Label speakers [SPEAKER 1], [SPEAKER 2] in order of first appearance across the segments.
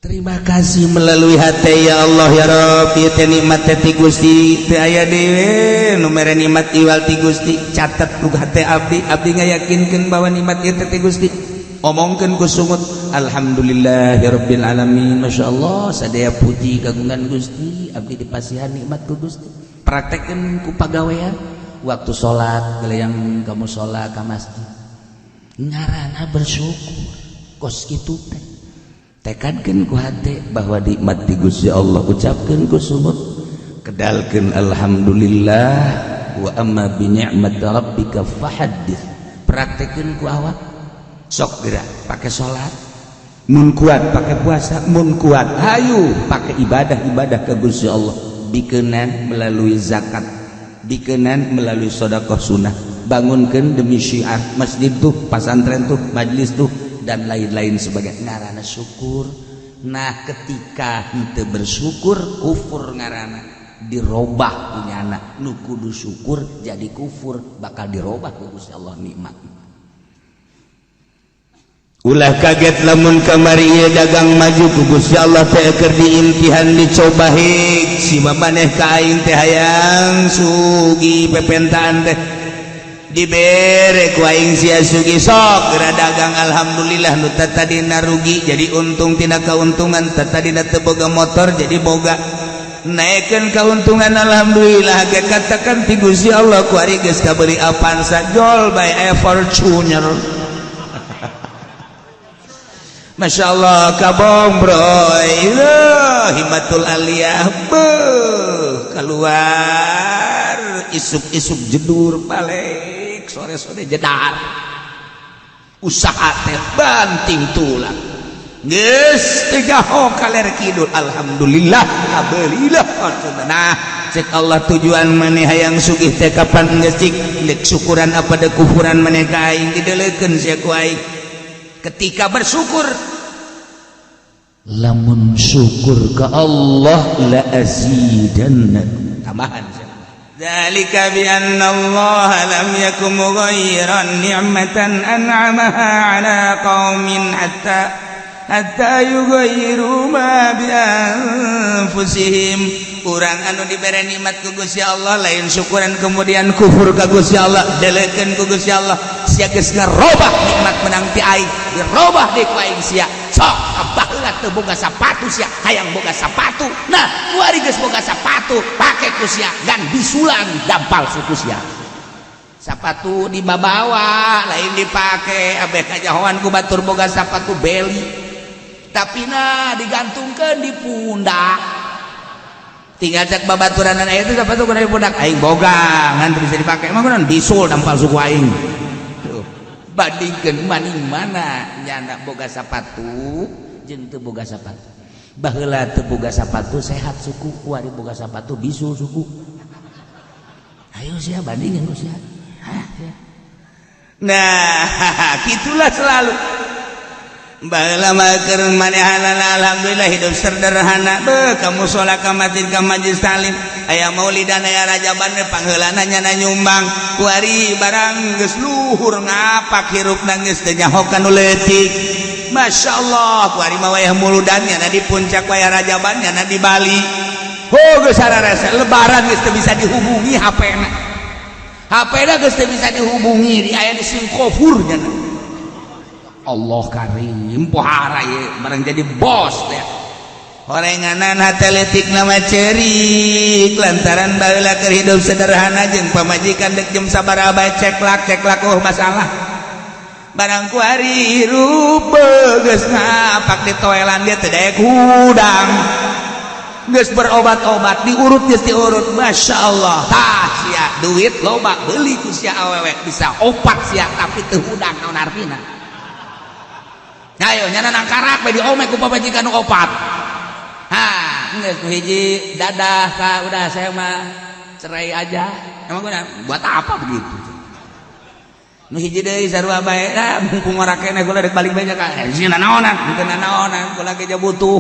[SPEAKER 1] Terima kasih melalui hati, ya Allah, ya Rob, ieu teh nikmat teh ti Gusti, teu aya deui nu mere nikmat iwal ti Gusti. Catet ku hate abdi, abdi ngayakinkeun bahwa nikmat ieu teh ti Gusti. Omongkeun ku sungut, alhamdulillahirabbil alamin, masyaallah, sadaya puji kagungan Gusti, abdi dipasihan nikmat ku Gusti. Praktekkeun ku pagawean, waktu salat, yang kamu salat ka masjid, ngarana bersyukur kos kitu teh. Tekadkan ku hati bahwa nikmat di Gusti Allah, ucapkan ku sungut, kedalkeun alhamdulillah, wa amma bi ni'mat rabbika fahaddits. Praktekkeun ku awak, sok gerak pakai salat, mun kuat pakai puasa, mun kuat hayu pakai ibadah-ibadah ke Gusti Allah, dikenan melalui zakat, dikenan melalui sedekah sunnah, bangunkan demi syiar masjid tuh, pasantren tuh, majlis tuh, dan lain-lain sebagai ngarana syukur. Nah, ketika henteu bersyukur, kufur ngarana, dirobah punyana nu kudu syukur jadi kufur, bakal dirobah ku Gusti Allah nikmat. Ulah kaget lamun kamari ieu dagang maju ku Gusti Allah teh keur diimtihan, dicoba hik si maneh ka aing teh hayang sugih, pepentaan teh dibere ku aing sia sugih, sok geura dagang. Alhamdulillah, nu tadina rugi jadi untung, tina keuntungan, tadina teu boga motor jadi boga, naikkan keuntungan. Alhamdulillah ge katakan ti Gusti Allah, ku ari geus kabeli Avanza, jol bae aya Fortuner. Masya Allah, kabong bro, himmatul aliyah beuh, keluar isuk-isuk jedur, balik sore-sore jedar, usaha teh banting tulang, geus teu nyaho kaler kidul. Alhamdulillah, kabelilah. Nah, cek Allah, tujuan maneh hayang sugih teh kapan geus cik deuk syukuran apa deuk kufuran maneh ka aing? Dideulekeun sia ku aing ketika bersyukur. Lamun syukur ke Allah, la azidanna, tambahan. Dzalika bi anna Allah lam yakum mughayyiran ni'matan an'amaha ala qaumin hatta yughayyiru ma bi anfusihim. Urang anu dibere nikmat ku Gusti Allah lain syukuran kemudian kufur ka Gusti Allah, delekeun ku Gusti Allah, sia geus ngarobah nikmat menang ti aing, dirobah deui ku aing sia. Sok baheula teu boga sapatu, sia hayang boga sapatu. Nah, kuari geus boga sapatu, pake ku sia gan bisulan, dampal suku sia. Sapatu dibabawa, lain dipake. Abeh kajahoan ku batur boga sapatu beli, tapi nah digantungkeun di pundak. Tinggal cek babaturan aya itu sapatu kudu di pundak, aing boga ngan teu bisa dipake, emang kunaon? Bisul, dampal suku aing. Tuh, bandingkeun maning mana nyana boga sapatu jeung teu boga sapatu. Baheula teu boga sapatu sehat suku, kuari boga sapatu bisul suku. Ayo sia bandingin ku sia. Hah, sia. Nah, gitulah selalu. Baheula mah keur manehanana alhamdulillah hidup sederhana, beuh, ka musala, ka masjid, ka majlis taklim, aya maulidan, aya rajaban, pangheulana nyana nyumbang. Kuari barang geus luhur, ngapak hirupna, geus teu nyaho ka nu leutik. Masya Allah, kuari mah wayah muludan nyana di puncak, wayah rajaban nyana di Bali. Oh, geus sararasa lebaran geus teu bisa dihubungi HP-na, HP-na geus teu bisa dihubungi, di aya di Singapura nyana. Allah karim, pohara ye barang jadi bos teh horenganan hate leutik nama cerik lantaran baheula keur hidup sederhana jeung pamajikan dek jam sabaraha bae ceklak ceklak, oh masalah. Barang kuari hirup geus ngapak di toelan, dia teu daek hudang, geus berobat-obat, diurut, geus diurut. Masya Allah, tah sia duit loba, beli ku sia awewe bisa opat sia, tapi teu hudang, naon artina? Ayo nyana nangkarak bae diome ku pamajikan nu opat. Ha, geus nu hiji dadah ka, udah saya mah cerai aja. Emang guna buat apa begitu? Nu hiji deui sarua bae, ah mumpung ora keneh kula dek balik bae ka. Eh, sieun nanaonan, henteu nanaonan, kula ge butuh.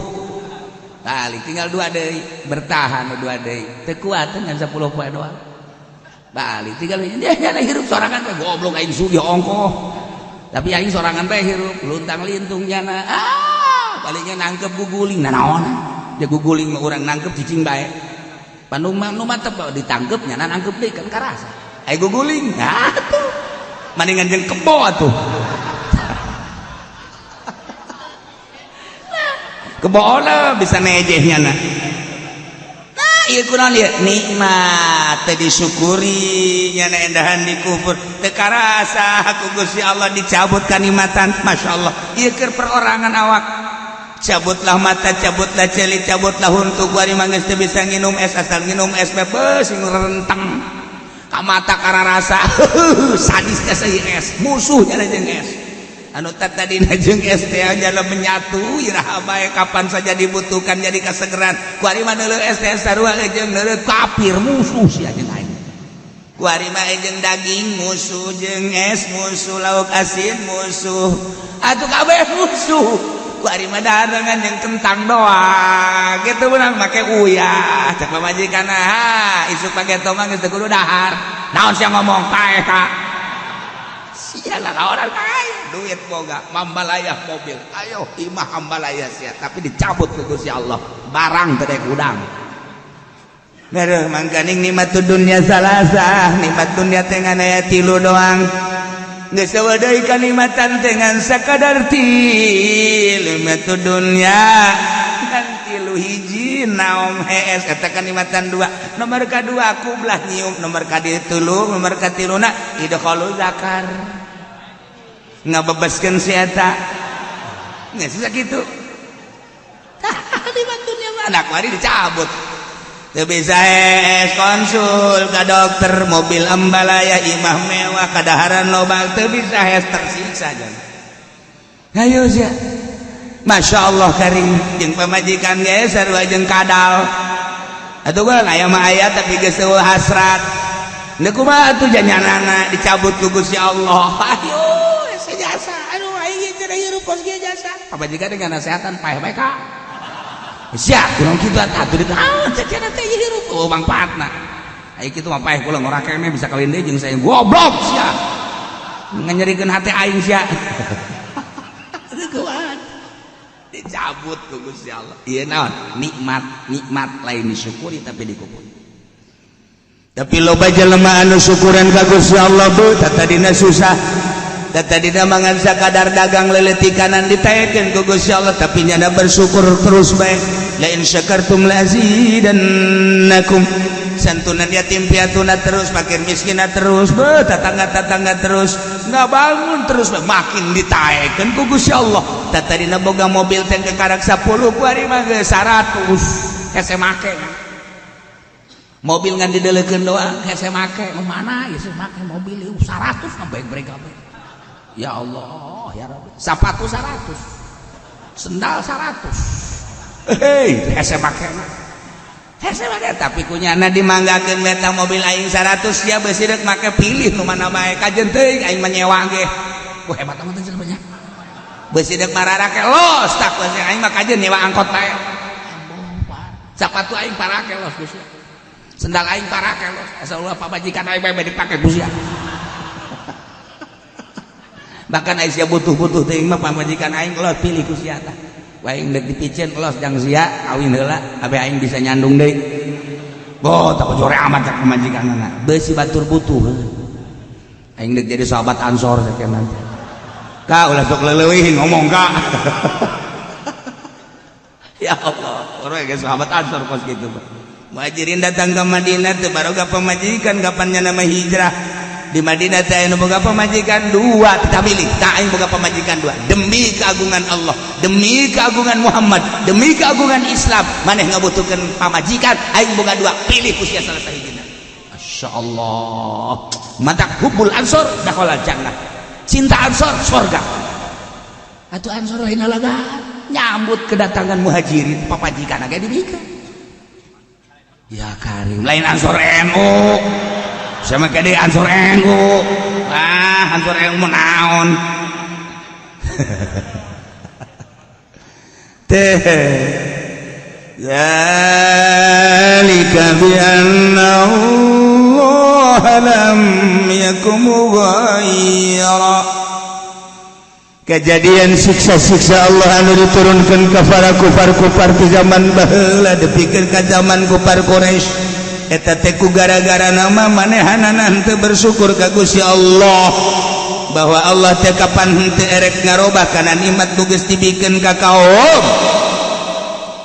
[SPEAKER 1] Balik tinggal dua deui, bertahan nu dua deui. Teu kuat ngan 10 poe doang. Balik tinggal hiji, dia nyana hirup sorangan we, goblok aing sugih ongkoh. Tapi aing sorangan bae hirup luntang lintung nyana. Ah, Palingnya nangkep guguling, nah naon? Dia guguling mah urang nangkep cicing bae. Bandung mah nu mantep ditangkep nya nangkep deui kan karasa. Ai guguling, nah tuh. Mendingan jeung kebo atuh. Kebo bisa nejehnya nah. Nah, ieu kunaon ieu? Nikmat teu disyukuri nya endahan dikufur. Teu karasa ku Gusti Allah dicabut kanikmatan. Masyaallah. Ieu keur perorangan awak. Cabutlah mata, cabutlah ceuli, cabutlah huntu kuari mah geus teu bisa nginum es, asal nginum es bebas sing renteng. Ka mata kararasa sadisnya saya es, musuhnya jeung es. Anu tadina jeung es teh jalan menyatu iraha bae kapan saja dibutuhkan jadi kasegeran. Kuari mah neuleuh es teh sarua jeung neuleuh kafir musuh sia jeung aing. Kuari mah jeung daging musuh, jeung es musuh, lauk asin musuh. Atuh kabeh musuh. Kuari mah dahareungan jeung kentang doang. Kitu beunang make uyah. Cek pamajikan ha, isuk pake mah geus teu kudu dahar. Naon sia ngomong paeh ka. Sia lah orang kaya duit boga mambalayah mobil ayo imah hambalaya sia tapi dicabut ke Gusti Allah barang teh udang. Ngareuh mangkaning nikmat dunya salasah, nikmat dunya teh ngan aya tilu doang. Geus eueuh deui kanikmatan teh ngan sakadar tilu nikmat dunya ngan tilu hiji naom hees eta kanikmatan dua. Nomor kadua kublah nyium, nomor katilu nomor katiluna idkhalu zakar. Ngabebaskeun si eta. Geus sakitu. Tah nikmat dunya mah anak wari dicabut. Teu bisa es konsul ka dokter, mobil ambalaya, imah mewah, kadaharan loba, teu bisa es tersiksa jan. Ayo sia. Masya Allah karing jeung pamajikan ge sarua jeung kadal. Atuh gua aya mah aya tapi geus eueuh hasrat. Deuk kumaha atuh janyanana dicabut ku Gusti Allah. Ayo hese jasa. Aduh aing cenah hirup kos ge jasa. Pamajikan dengan nasehatan paeh bae ka. Sia kurang kitu atuh di naon cenah teh hirup oh mangfaatna. Ai kitu mah paeh kula ngora keneh bisa kawin deui jeung saya. Goblok sia. Nganyerikeun hate aing sia. Kuat. Dicabut ku Gusti Allah. Ieu naon? Nikmat, nikmat lain disyukuri tapi dikufur. Tapi loba jelema anu syukuran ka Gusti Allah bu, tadina susah. Tadina mangan sakadar dagang leuleutikanan ditaekeun ku Gusti Allah tapi nyana bersyukur terus bae. La in syakartum la azidannakum. Santunan yatim piatuna terus, fakir miskina terus, be tetangga-tetangga terus, nggak bangun terus, makin ditaekeun ku Gusti Allah. Tadina boga mobil teh kekarak 10 kuari mah geus 100 hese make. Mobil ngan dideleukeun doang hese make. Mana ieu make mobil ieu 100 ngabaik kabeh. Ya Allah, ya Rabbi. Sepatu 100. Sendal 100. Hei, hese make mah. Hese make tapi kunyana dimanggakeun eta mobil aing 100 sia beusi deuk make pilih nu mana bae kajen teuing aing mah nyewa ge. Wah hebat amat teh cenah. Beusi deuk mararake los tak aing mah kajen nyewa angkot bae. Sepatu aing parake los geus. Sendal aing parake los. Asal ulah pamajikan aing bae dipake ku sia. Bahkan aing sia butuh-butuh teuing mah pamajikan aing los pilih ku sia tah. Aing deuk dipiceun los jang sia kawin heula abe aing bisa nyandung deui. Boh tak jore amat cak pamajikanna. Beusi batur butuh. Aing deuk jadi sahabat Ansor sakeun nanti. Ka ulah sok leuwih ngomong ka. Ya Allah, urang ge sahabat Ansor kos kitu. Muhajirin datang ke Madinah teu baroga pamajikan kapan nya nama hijrah. Di Madinah teh anu boga pamajikan dua, kita milih tak aing boga pamajikan dua demi keagungan Allah, demi keagungan Muhammad, demi keagungan Islam. Maneh ngabutuhkeun pamajikan aing boga dua, pilih ku sia salah sahijina. Masya Allah, matak hubbul ansor dakhala jannah, cinta ansor surga. Atuh ansor lain lalagan nyambut kedatangan muhajirin papajikan agak dibikeun. Ya karim lain ansor NU. Sama kade ansor NU. Ah, ansor NU naon. Teh. Zalika bi anna Allah lam yakum mughayyira. Kejadian siksa-siksa Allah anu diturunkan ke para kufar-kufar di zaman baheula dipikir ke zaman kufar Quraisy, eta teh ku gara-gara nama manehanana henteu bersyukur ka Gusti Allah, bahwa Allah teh kapan henteu erek ngarobah kana nikmat nu geus dibikeun ka kaum,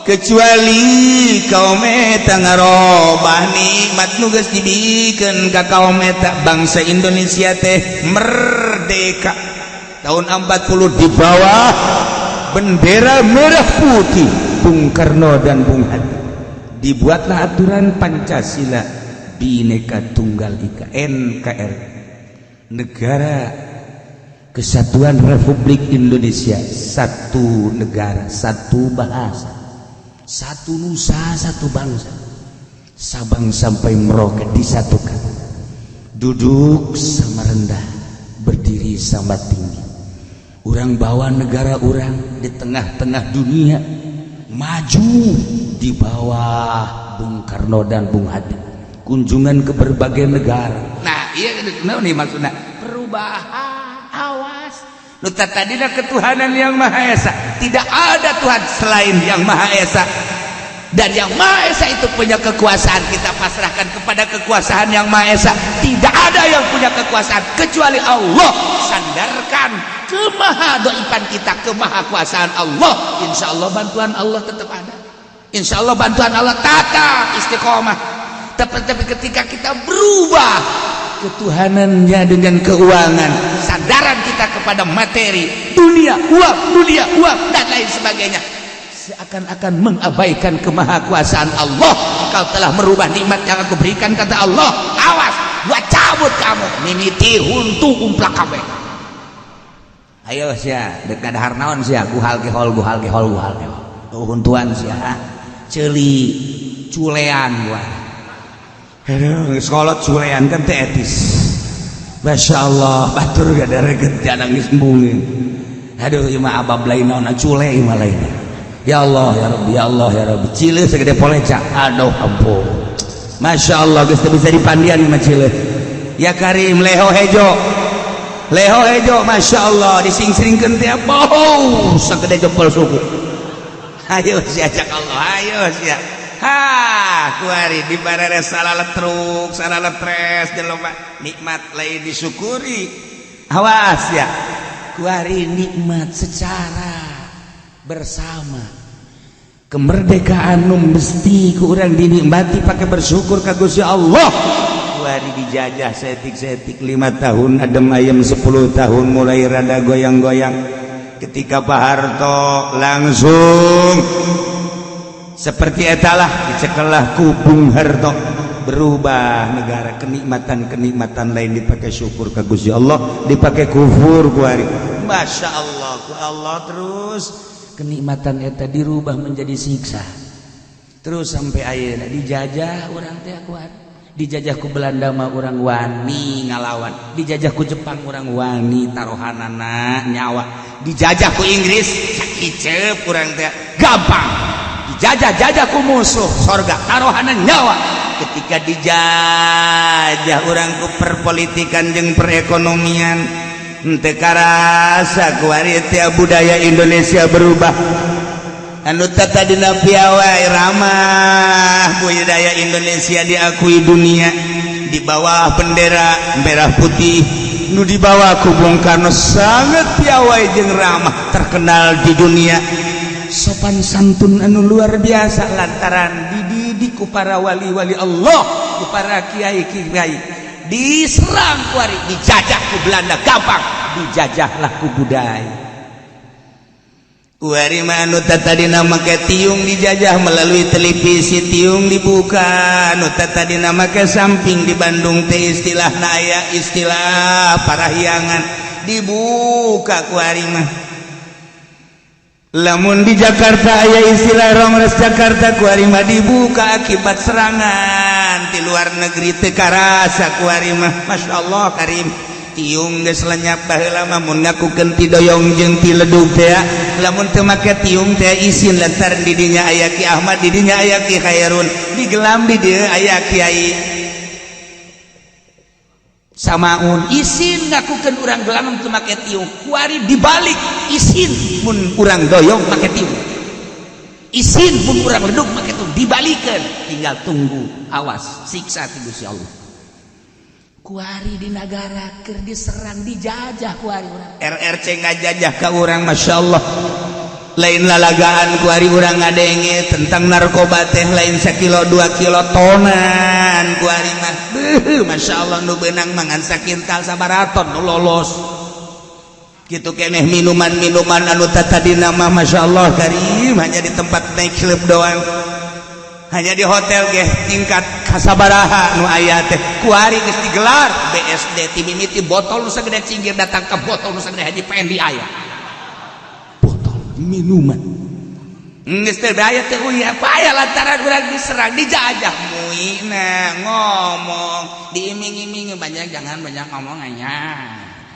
[SPEAKER 1] kecuali kaum eta ngarobah nikmat nu geus dibikeun ka kaum eta. Bangsa Indonesia teh merdeka tahun 40 di bawah bendera merah putih Bung Karno dan Bung Hatta. Dibuatlah aturan Pancasila, Bhinneka Tunggal Ika, NKRI, Negara Kesatuan Republik Indonesia, satu negara, satu bahasa, satu nusa, satu bangsa. Sabang sampai Merauke disatukan, duduk sama rendah, berdiri sama tinggi. Urang bawa negara urang di tengah-tengah dunia maju di bawah Bung Karno dan Bung Hatta. Kunjungan ke berbagai negara. Nah, iya nih maksudnya perubahan. Awas, nu tadina ketuhanan yang Maha Esa, tidak ada Tuhan selain yang Maha Esa, dan yang Maha Esa itu punya kekuasaan. Kita pasrahkan kepada kekuasaan yang Maha Esa. Tidak ada yang punya kekuasaan kecuali Allah. Sandarkan kemahadoipan kita kemahakuasaan Allah, insya Allah bantuan Allah tetap ada, insya Allah bantuan Allah tetap istiqomah. Tapi ketika kita berubah ketuhanannya dengan keuangan, sandaran kita kepada materi dunia, uang dunia, uang, dan lain sebagainya, seakan-akan mengabaikan kemahakuasaan Allah. "Kau telah merubah nikmat yang aku berikan," kata Allah. "Awas, gua cabut kamu." Mimiti huntu umplak kabeh. Ayo sia, dekat dahar naon sia? Guhal gehol, guhal gehol, guhal gehol. Tuh huntuan sia, ceuli culean gua. Aduh, sekolah culean kan teh etis. Masya Allah, batur gak ada reget nangis embungin. Aduh, ieu mah abab lain naon, cule ieu mah lain. Ya Allah ya Rabbi, ya Allah ya Rabbi. Cile segede poleca. Aduh, ampun. Masya Allah, geus teu bisa dipandian ieu mah cile. Ya Karim, leho hejo. Leho hejo, Masya Allah, dising-singkeun teh bau segede jempol suku. Ayo sia, cak Allah, ayo sia. Ha, kuari di barere salah truk, salah letres jelema nikmat lain disyukuri. Awas ya. Kuari nikmat secara bersama. Kemerdekaan nu mesti ku urang dinikmati pakai bersyukur ka Gusti Allah. Kuari dijajah setik-setik 5 tahun, adem ayem 10 tahun, mulai rada goyang-goyang. Ketika Pak Harto langsung seperti etalah, dicekelah ku Bung Harto, berubah negara. Kenikmatan-kenikmatan lain dipakai syukur ke Gusti Allah, dipakai kufur kuari. Masya Allah, ku Allah terus kenikmatan eta dirubah menjadi siksa terus sampai ayeuna dijajah urang teh kuat. Dijajah ku Belanda mah urang wani ngalawan, dijajah ku Jepang urang wani taruhanana nyawa, dijajah ku Inggris sakiceup urang teh gampang, dijajah-jajah ku musuh sorga taruhanan nyawa. Ketika dijajah urang ku perpolitikan jeung perekonomian, henteu karasa kuari teh budaya Indonesia berubah. Anu tadina piawai ramah, budaya Indonesia diakui dunia di bawah bendera merah putih nu dibawa ku Bung Karno, sangat piawai jeung ramah, terkenal di dunia, sopan santun anu luar biasa, lantaran dididik ku para wali-wali Allah, ku para kiai-kiai. Diserang kuari, dijajah ku Belanda gampang, dijajahlah ku budaya. Kuari mah anu tadina make tiung dijajah melalui televisi, tiung dibuka. Anu tadina make samping, di Bandung teh istilah aya istilah parahyangan, dibuka kuari mah. Lamun di Jakarta aya istilah Rongres Jakarta, kuari mah dibuka akibat serangan di luar negeri. Teu karasa kuari mah. Masya Allah Karim, tiung geus lenyap. Baheula mah mun ngakukeun ti doyong jeung ti ledug teh, lamun teu make tiung teh isin, lantaran di dinya aya Ki Ahmad, di dinya aya Ki Khairun, di Gelam di dieu aya Kiai. Samaun isin ngakukeun urang gelamang teu make tiung. Kuari dibalik, isin mun urang doyong make tiung, isin pun urang leduk make tiung. Dibalikeun, tinggal tunggu, awas siksa ti Gusti Allah. Kuari di negara keur diserang, dijajah kuari urang.
[SPEAKER 2] RRC ngajajah ka urang, Masya Allah, lain lalagaan. Kuari urang ngadenge tentang narkoba teh lain sakilo 2 kilo, tonan kuari mah. Beuh, Masya Allah, nu beunang mangan sakintal sabaraton nu lolos gitu keneh. Minuman-minuman anu tadi nama, Masya Allah karim, hanya di tempat night club doang, hanya di hotel ge tingkat kasabaraha nu aya teh, kuari geus digelar BSD. Ti mimiti botol nu sagede cinggir datang ke botol nu sagede Haji Pendi, aya botol minuman geus teh aya teh. Uy, apa aya lantaran urang diserang, dijajah. Muina ngomong diiming-iming, banyak, jangan banyak ngomong aja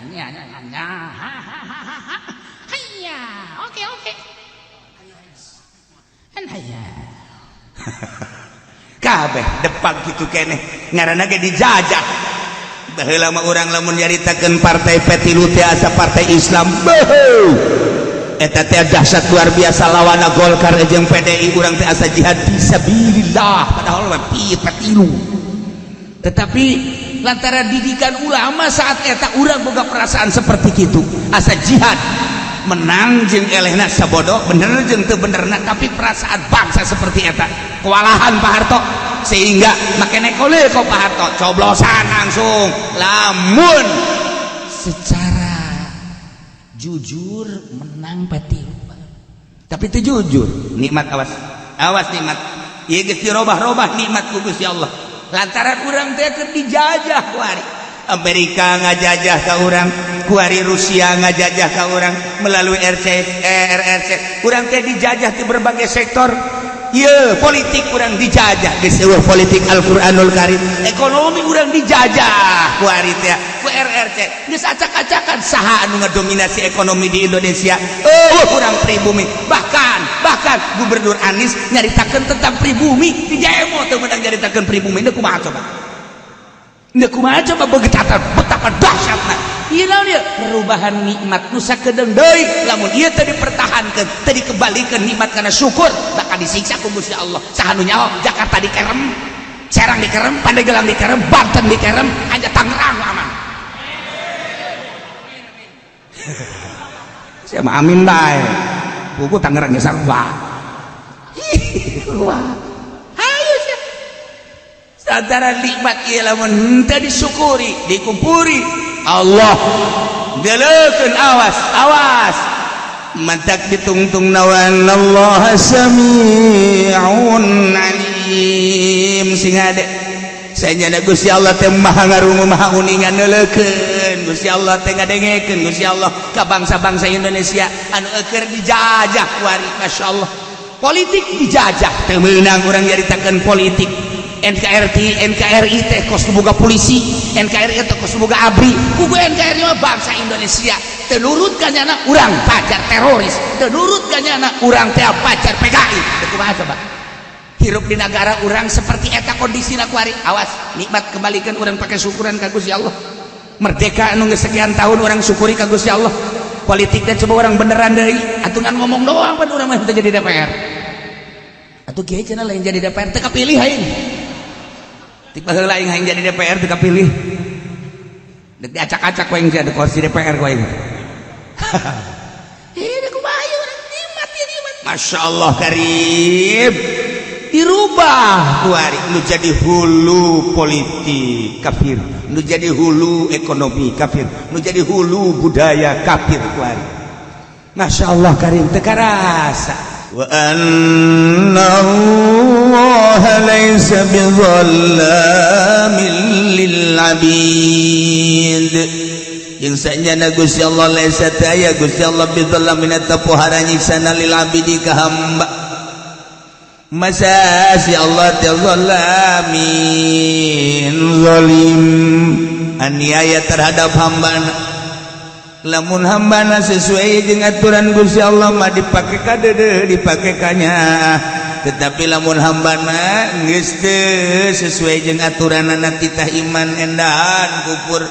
[SPEAKER 2] ini hanya hanya
[SPEAKER 3] Iya, oke. Kan ya.
[SPEAKER 2] Kabeh depan gitu keneh, ngaranna ge dijajah. Baheula mah urang lamun nyaritakeun partai P3 teh asa partai Islam. Beuh, eta teh dahsyat luar biasa lawana Golkar jeung PDI. Urang teh asa jihad fisabilillah, padahal mah P3.
[SPEAKER 1] Tetapi lantaran didikan ulama saat eta, urang boga perasaan seperti itu, asa jihad menang jeung elehna, sabodo bener jeung teu benerna, tapi perasaan bangsa seperti eta. Kewalahan Pak Harto, sehingga make nekole kok Pak Harto coblosan langsung. Lamun secara jujur menang P3, tapi itu jujur
[SPEAKER 2] nikmat, awas awas nikmat ieu geus dirobah-robah nikmat ku Gusti Allah
[SPEAKER 1] lantaran urang teh keur dijajah kuari.
[SPEAKER 2] Amerika ngajajah ka urang kuari, Rusia ngajajah ka urang melalui RC, RRC. Urang teh dijajah di berbagai sektor. Iya, politik urang dijajah, geus eueuh politik Al-Qur'anul Karim. Ekonomi urang dijajah kuari teh ku RRC. Geus acak-acakan, saha anu ngadominasi ekonomi di Indonesia? Eueuh urang pribumi. Bahkan bahkan Gubernur Anies nyaritakeun tentang pribumi di demo, teu meunang nyaritakeun pribumi. Ini kumaha coba?
[SPEAKER 1] Ini kumaha coba begetatan betapa dahsyatna? Ieu naon ieu? Perubahan nikmat nu sakedeung deui. Lamun ieu teu dipertahankeun, teu dikebalikeun nikmat kana syukur, bakal disiksa ku Gusti Allah. Saha nu nyaho Jakarta dikerem, Serang dikerem, Pandeglang dikerem, Banten dikerem, hanya Tangerang aman.
[SPEAKER 2] Saya mah amin bae. Buku Tangerang ge sarua.
[SPEAKER 1] Wah. Ayo sia.
[SPEAKER 2] Sadara nikmat ieu lamun henteu disyukuri, dikumpuri Allah deleukeun, awas awas, mantak ditungtung nawan. Allah sami'un alim, sing hade sanyana Gusti Allah teh maha ngarungu, maha uningan. Neuleukeun Gusti Allah teh, ngadengekeun Gusti Allah ka bangsa-bangsa Indonesia anu eueur dijajah kuari. Masya Allah, politik dijajah, teu meunang urang nyaritakeun politik NKRI. NKRI teh kos boga polisi, NKRI teh kos boga ABRI.
[SPEAKER 1] Kubu NKRI mah bangsa Indonesia. Teu nurut ka nyana, urang pacar teroris. Teu nurut ka nyana, urang teh pacar PKI. Teu kumaha coba hirup di negara urang seperti eta kondisina kuari? Awas nikmat, kembalikan urang pakai syukuran ka Gusti Allah. Merdeka anu geus sekian tahun, urang syukuri ka Gusti Allah. Politik dan coba urang beneran deui atuh, ngomong doang pan urang mah teu jadi DPR. Atuh kiai cenah lain jadi DPR, teu kapilih aing. Ti baheula aing hayang jadi DPR, teu kapilih. Dek diacak-acak ku aing di kursi DPR ku aing. Ini kumaha urang nikmat ya, nikmat.
[SPEAKER 2] Masya Allah karim,
[SPEAKER 1] Dirubah
[SPEAKER 2] kuari nu jadi hulu politik kafir, nu jadi hulu ekonomi kafir, nu jadi hulu budaya kafir kuari.
[SPEAKER 1] Masya Allah karim, teu karasa.
[SPEAKER 2] Wa anna Allah laysa bidhallamin lil abid, jeung sanyana Gusti Allah laisa taya Gusti Allah bidhallamin eta pohara nyiksana lil abidi ka hamba. Masa si Allah teh zalamin, zalim, aniaya terhadap hamba? Lamun hambana sesuai jeung aturan Gusti Allah mah dipake ka deudeuh, dipake kanya. Tetapi lamun hambana geus teu sesuai jeung aturanana, titah iman endahan kufur,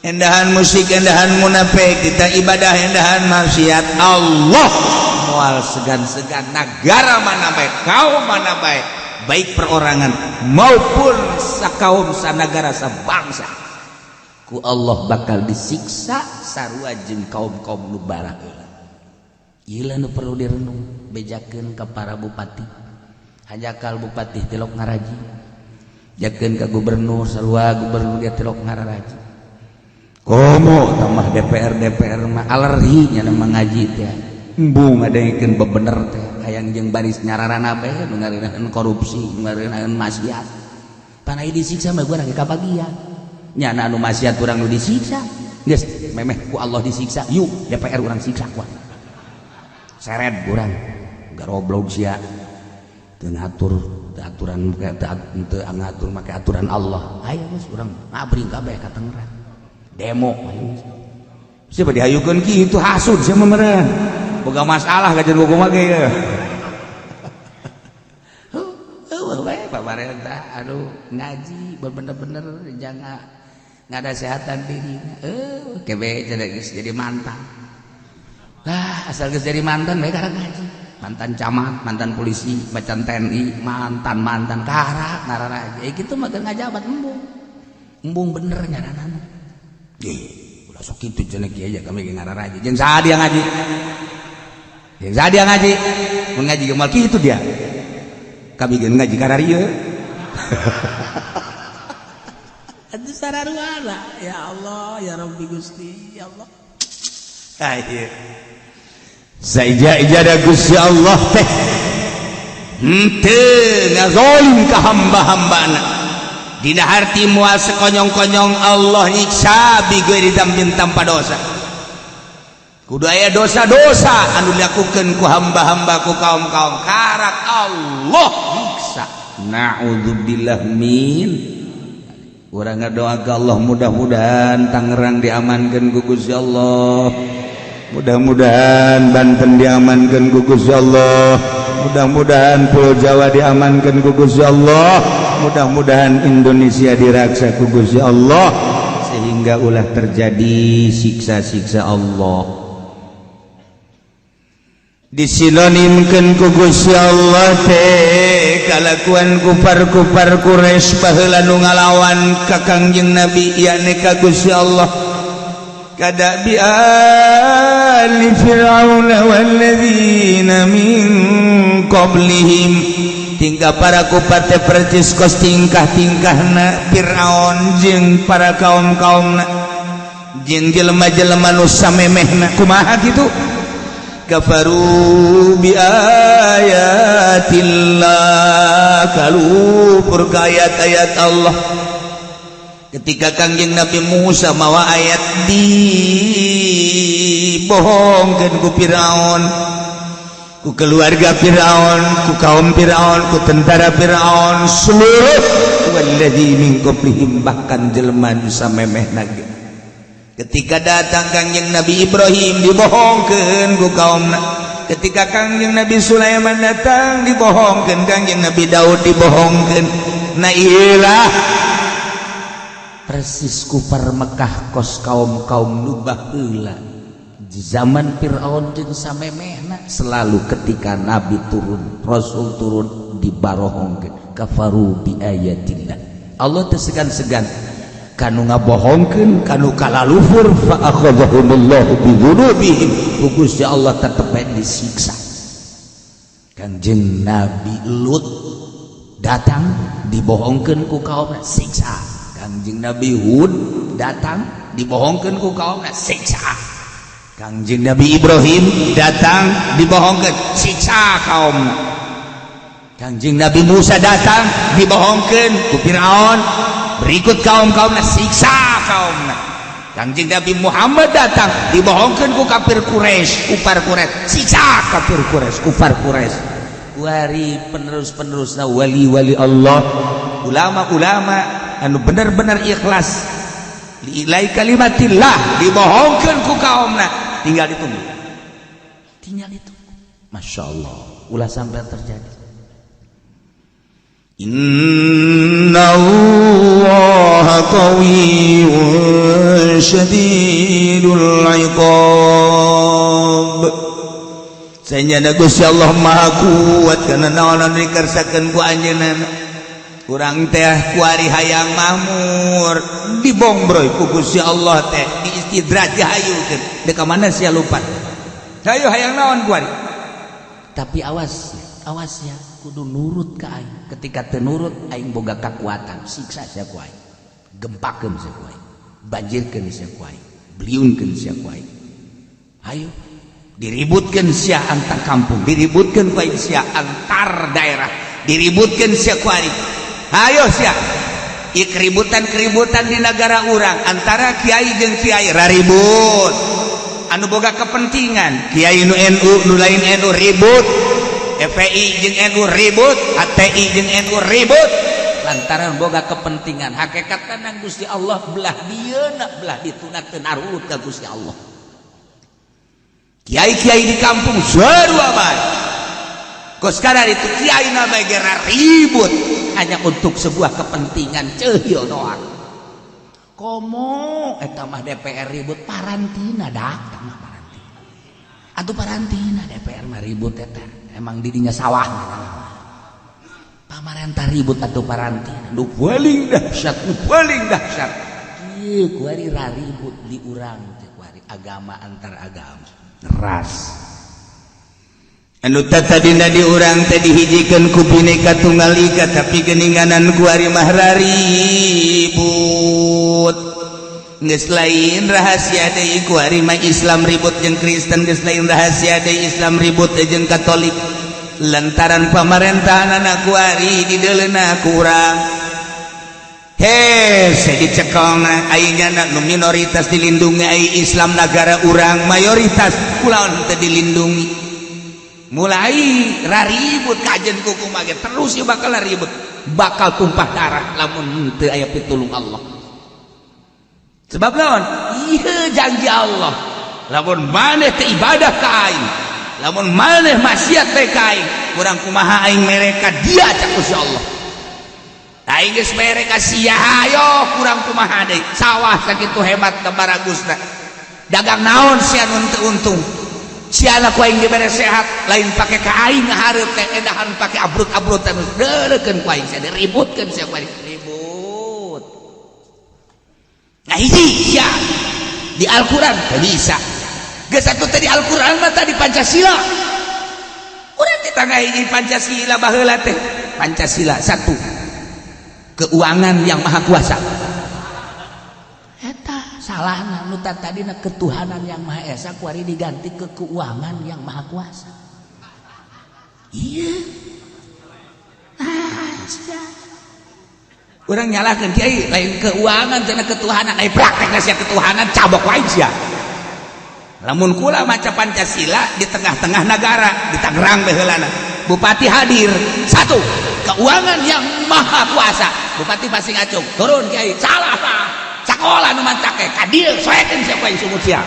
[SPEAKER 2] endahan musyrik, endahan munafik, titah ibadah endahan maksiat, Allah moal segan-segan negara mana baik, kaum mana baik, baik perorangan maupun sakaum, sanagara, sabangsa, ku Allah bakal disiksa sarua jeung kaum-kaum nu baraheula. Ieu nu perlu direnung. Bejakeun ka para bupati, hanjakal bupati tilok ngaraji, jakeun ka gubernur, sarua gubernur dia tilok ngararaji. Komo tambah DPR, DPR mah alergi nya ngaji teh, embung ngadengkeun bebener teh, hayang jeung baris nyararana bae nu ngareunaan korupsi, nu ngareunaan maksiat. Panai disiksa mah gua lagi kabagian nyana anu maksiat, urang nu disiksa. Geus memeh ku Allah disiksa, yuk DPR urang siksa kuat, seret urang, garoblog sia, teu ngatur teu aturan, teu ngatur make aturan Allah. Ayo geus urang ngabring kabeh ka Tangerang, demo, ayo geus. Siapa dihayukeun kitu, hasud sia mah meureun, boga masalah kajian kumaha ge ya. Heueuh bae pamarentah aduh ngaji bener-bener jangan ngadasehatan diri. Kebe geus jadi mantan lah, asal geus jadi mantan bae karek ngaji. Mantan camat, mantan polisi, mantan TNI, mantan mantan karak ngararaja kitu mah keur ngajabat embung embung bener nyaranana. Ih, ulah sok kitu cenah kieu aja, kami ge ngararaja. Jeung saha dia ngaji? Jeung saha dia ngaji? Mun ngaji ge moal kitu dia. Kami ge ngaji kararieu. Atuh sararuana, ya Allah, ya Rabbi Gusti, ya Allah. Ah, ieu. Saija-ija da Gusti Allah teh henteu ngazolim ka hamba-hambana. Dina harti moal sekonyong-konyong Allah nyiksa bighairi dzambin, tanpa dosa. Kudu aya dosa-dosa anu dilakukeun ku hamba-hamba, ku kaum-kaum, karak Allah nyiksa. Na'udzubillah min. Urang ngadoa ka Allah, mudah-mudahan Tangerang diamankeun ku Gusti Allah, mudah-mudahan Banten diamankan ku Gusti Allah, mudah-mudahan Pulau Jawa diamankan ku Gusti Allah, mudah-mudahan Indonesia diraksa ku Gusti Allah sehingga ulah terjadi siksa-siksa Allah. Disinonimkan ku Gusti Allah teh kalakuan kufar-kufar Quraisy baheula nu ngalawan ka Kangjeng Nabi, yakni ka Gusti Allah, kada'bi ali fir'auna walladzina min qablihim. Tingkah para kufar teh percis kos tingkah-tingkahna Fir'aun jeung para kaum-kaumna jeung jelema-jelema nu samemehna. Kumaha kitu? Kafaru bi ayatillah, kalupur ka ayat-ayat Allah. Ketika Kangjeng Nabi Musa mawa ayat, dibohongkeun ku Firaun, ku keluarga Firaun, ku kaum Firaun, ku tentara Firaun seluruh, walladzi min qablihim, bahkan jelema nu samemehna ge. Ketika datang Kangjeng Nabi Ibrahim, dibohongkeun ku kaumna. Ketika Kangjeng Nabi Sulaiman datang, dibohongkeun. Kangjeng Nabi Daud dibohongkeun. Nah, iyalah persis kufar Mekah kos kaum-kaum nu baheula di zaman Fir'aun jeung samemehna. Selalu ketika nabi turun, rasul turun, dibarohongkeun. Kafaru bi ayatillah. Allah teu segan-segan kanu ngabohongkeun, kanu kalaluhur. Fa akhadhahumullahu bi dzunubihim, ku Gusti Allah tetep bae disiksa. Kangjeng Nabi Lut datang, dibohongkeun ku kaumna, siksa. Kangjeng Nabi Hud datang, dibohongkeun ku kaumna, siksa. Kangjeng Nabi Ibrahim datang, dibohongkeun, siksa kaumna. Kangjeng Nabi Musa datang, dibohongkeun ku Firaun berikut kaum-kaumna, siksa kaumna. Kangjeng Nabi Muhammad datang, dibohongkeun ku kafir Quraisy, kufar Quraisy, siksa kafir Quraisy, kufar Quraisy. Wari penerus-penerusna wali-wali Allah, ulama-ulama anu bener-bener ikhlas li'ilai kalimatillah, dibohongkeun ku kaumna. Tinggal ditunggu, tinggal ditunggu. Masya Allah, ulah sampai terjadi. Innallaha qawiyyun syadidul iqab. Sanyana Gusti Allah Maha Kuat kana naon anu dikersakeun ku anjeunna. Urang teh kuari hayang makmur dibongbroy ku Gusti Allah teh, diistidraj, dihayukeun. Deuk ka mana sia lupat? Hayu, hayang naon kuari?
[SPEAKER 1] Tapi awas, awas ya, kudu nurut ka aing. Ketika teu nurut, aing boga kekuatan siksa sia ku aing, gempakeun sia ku aing, banjirkeun sia ku aing, beliunkeun sia ku aing. Hayu diributkeun sia antar kampung, diributkeun ku aing sia antar daerah, diributkeun sia ku aing. Hayo sia. Ieu keributan-keributan di negara urang antara kiai jeung kiai raribut, anu boga kepentingan kiai nu NU, nu lain NU ribut, FPI jeung NU ribut, HTI jeung NU ribut lantaran boga kepentingan. Hakikat nang Gusti Allah belah dieuna, belah dituna, teu narurut ka Gusti Allah.
[SPEAKER 2] Kiai-kiai di kampung sarua bae. Kos sekarang itu kiai na bae gera ribut
[SPEAKER 1] hanya untuk sebuah kepentingan ceuyeuh doang. Komo eta mah DPR ribut parantina, dak mah parantina atuh, parantina DPR mah ribut eta emang didinya sawah pamarentah ribut atuh parantina.
[SPEAKER 2] Nu paling dahsyat, nu paling dahsyat.
[SPEAKER 1] Ieu kuari raribut di urang teh kuari agama antar agama,
[SPEAKER 2] ras. Anu tadina di urang teh dihijikeun ku Bhinneka Tunggal Ika, tapi geninganan kuari mah raribut. Geus lain rahasia deui kuari mah Islam ribut jeung Kristen, geus lain rahasia deui Islam ribut jeung Katolik lantaran pamarentahan anak kuari dideuleuna kurang. He, saya dicekelna ayeuna nu minoritas dilindungi, ai Islam negara urang mayoritas kulaon teu dilindungi.
[SPEAKER 1] Mulai raribut kajen kuku mage terus ya, bakal ribut, bakal tumpah darah lamun teu aya pitulung Allah. Sebab naon? Ieu janji Allah, lamun maneh teu ibadah ka aing, lamun maneh maksiat teh ka aing, kurang kumaha aing mereka dia, cak Gusti Allah. Aing geus mere ka sia, hayo kurang kumaha deui? Sawah sakitu hebat baragusna, dagang naon sia nu teu untung? Sia ku aing dibere sehat, lain pake ka aing hareup teh, edahan pake abrut-abrutan, deuleukeun ku aing sia, diributkeun sia ku aing, ribut.
[SPEAKER 2] Nah, hiji sia di Al-Qur'an teu bisa. Geus atuh teh di Al-Qur'an mah tadi Pancasila. Urang teh tangga hiji Pancasila baheula teh.
[SPEAKER 1] Pancasila satu, keuangan yang maha kuasa. Eta salahna, nu tadina ketuhanan yang maha esa kuari diganti ke keuangan yang maha kuasa. Iya, ah sia.
[SPEAKER 2] Urang nyalahkeun kiai, lain keuangan cenah, ketuhanan. Ai praktekna sia ketuhanan, cabok wae sia. Lamun kula maca Pancasila di tengah-tengah negara di Tangerang baheulana, bupati hadir, satu, keuangan yang maha kuasa, bupati pasti ngacung, turun kiai, salah lah. Sekolah nu mantak ka dieu, soekeun sia ku aing sumut sia.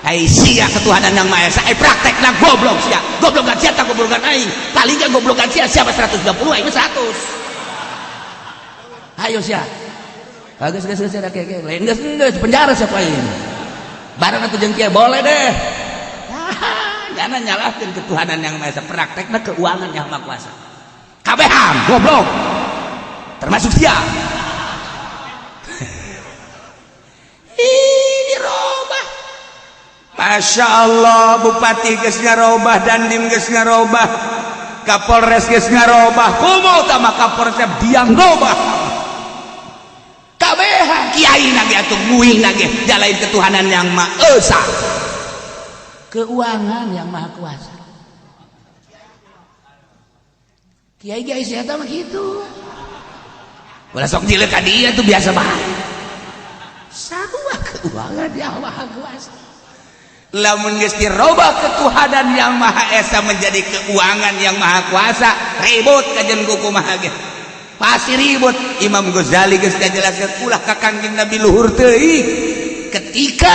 [SPEAKER 2] Ai sia ketuhanan yang maha esa, ai praktekna goblok sia. Goblokan sia tak goblokan aing, palingnya goblokan sia. Siapa 120, aing 100.
[SPEAKER 1] Ayo sia. Geus, geus, geus, kayak lain, geus, geus penjara siapa aing bareng atuh jeung kiai, boleh deh.
[SPEAKER 2] Jangan nyalahkeun ketuhanan yang maha esa, praktekna keuangan yang maha kuasa. Kabehan goblok, termasuk sia. Ih, dirobah. Masya Allah, bupati geus ngarobah, dandim geus ngarobah, kapolres geus ngarobah. Komo tama kapolres dia ngobah kabehan, kiai nage atuh nguing nage jalain ketuhanan yang maha esa.
[SPEAKER 1] Keuangan yang maha kuasa. Kiai kiai saya mah gitu.
[SPEAKER 2] Ulah sok jilek ka dia tuh, biasa bae.
[SPEAKER 1] Sarua keuangan yang maha kuasa.
[SPEAKER 2] Lamun geus dirobah ketuhanan yang maha esa menjadi keuangan yang maha kuasa, ribut kajen kuku maha ge. Pasti ribut. Imam Ghazali geus ngajelaskeun, ulah ka Kangjeng Nabi luhur teuing. Ketika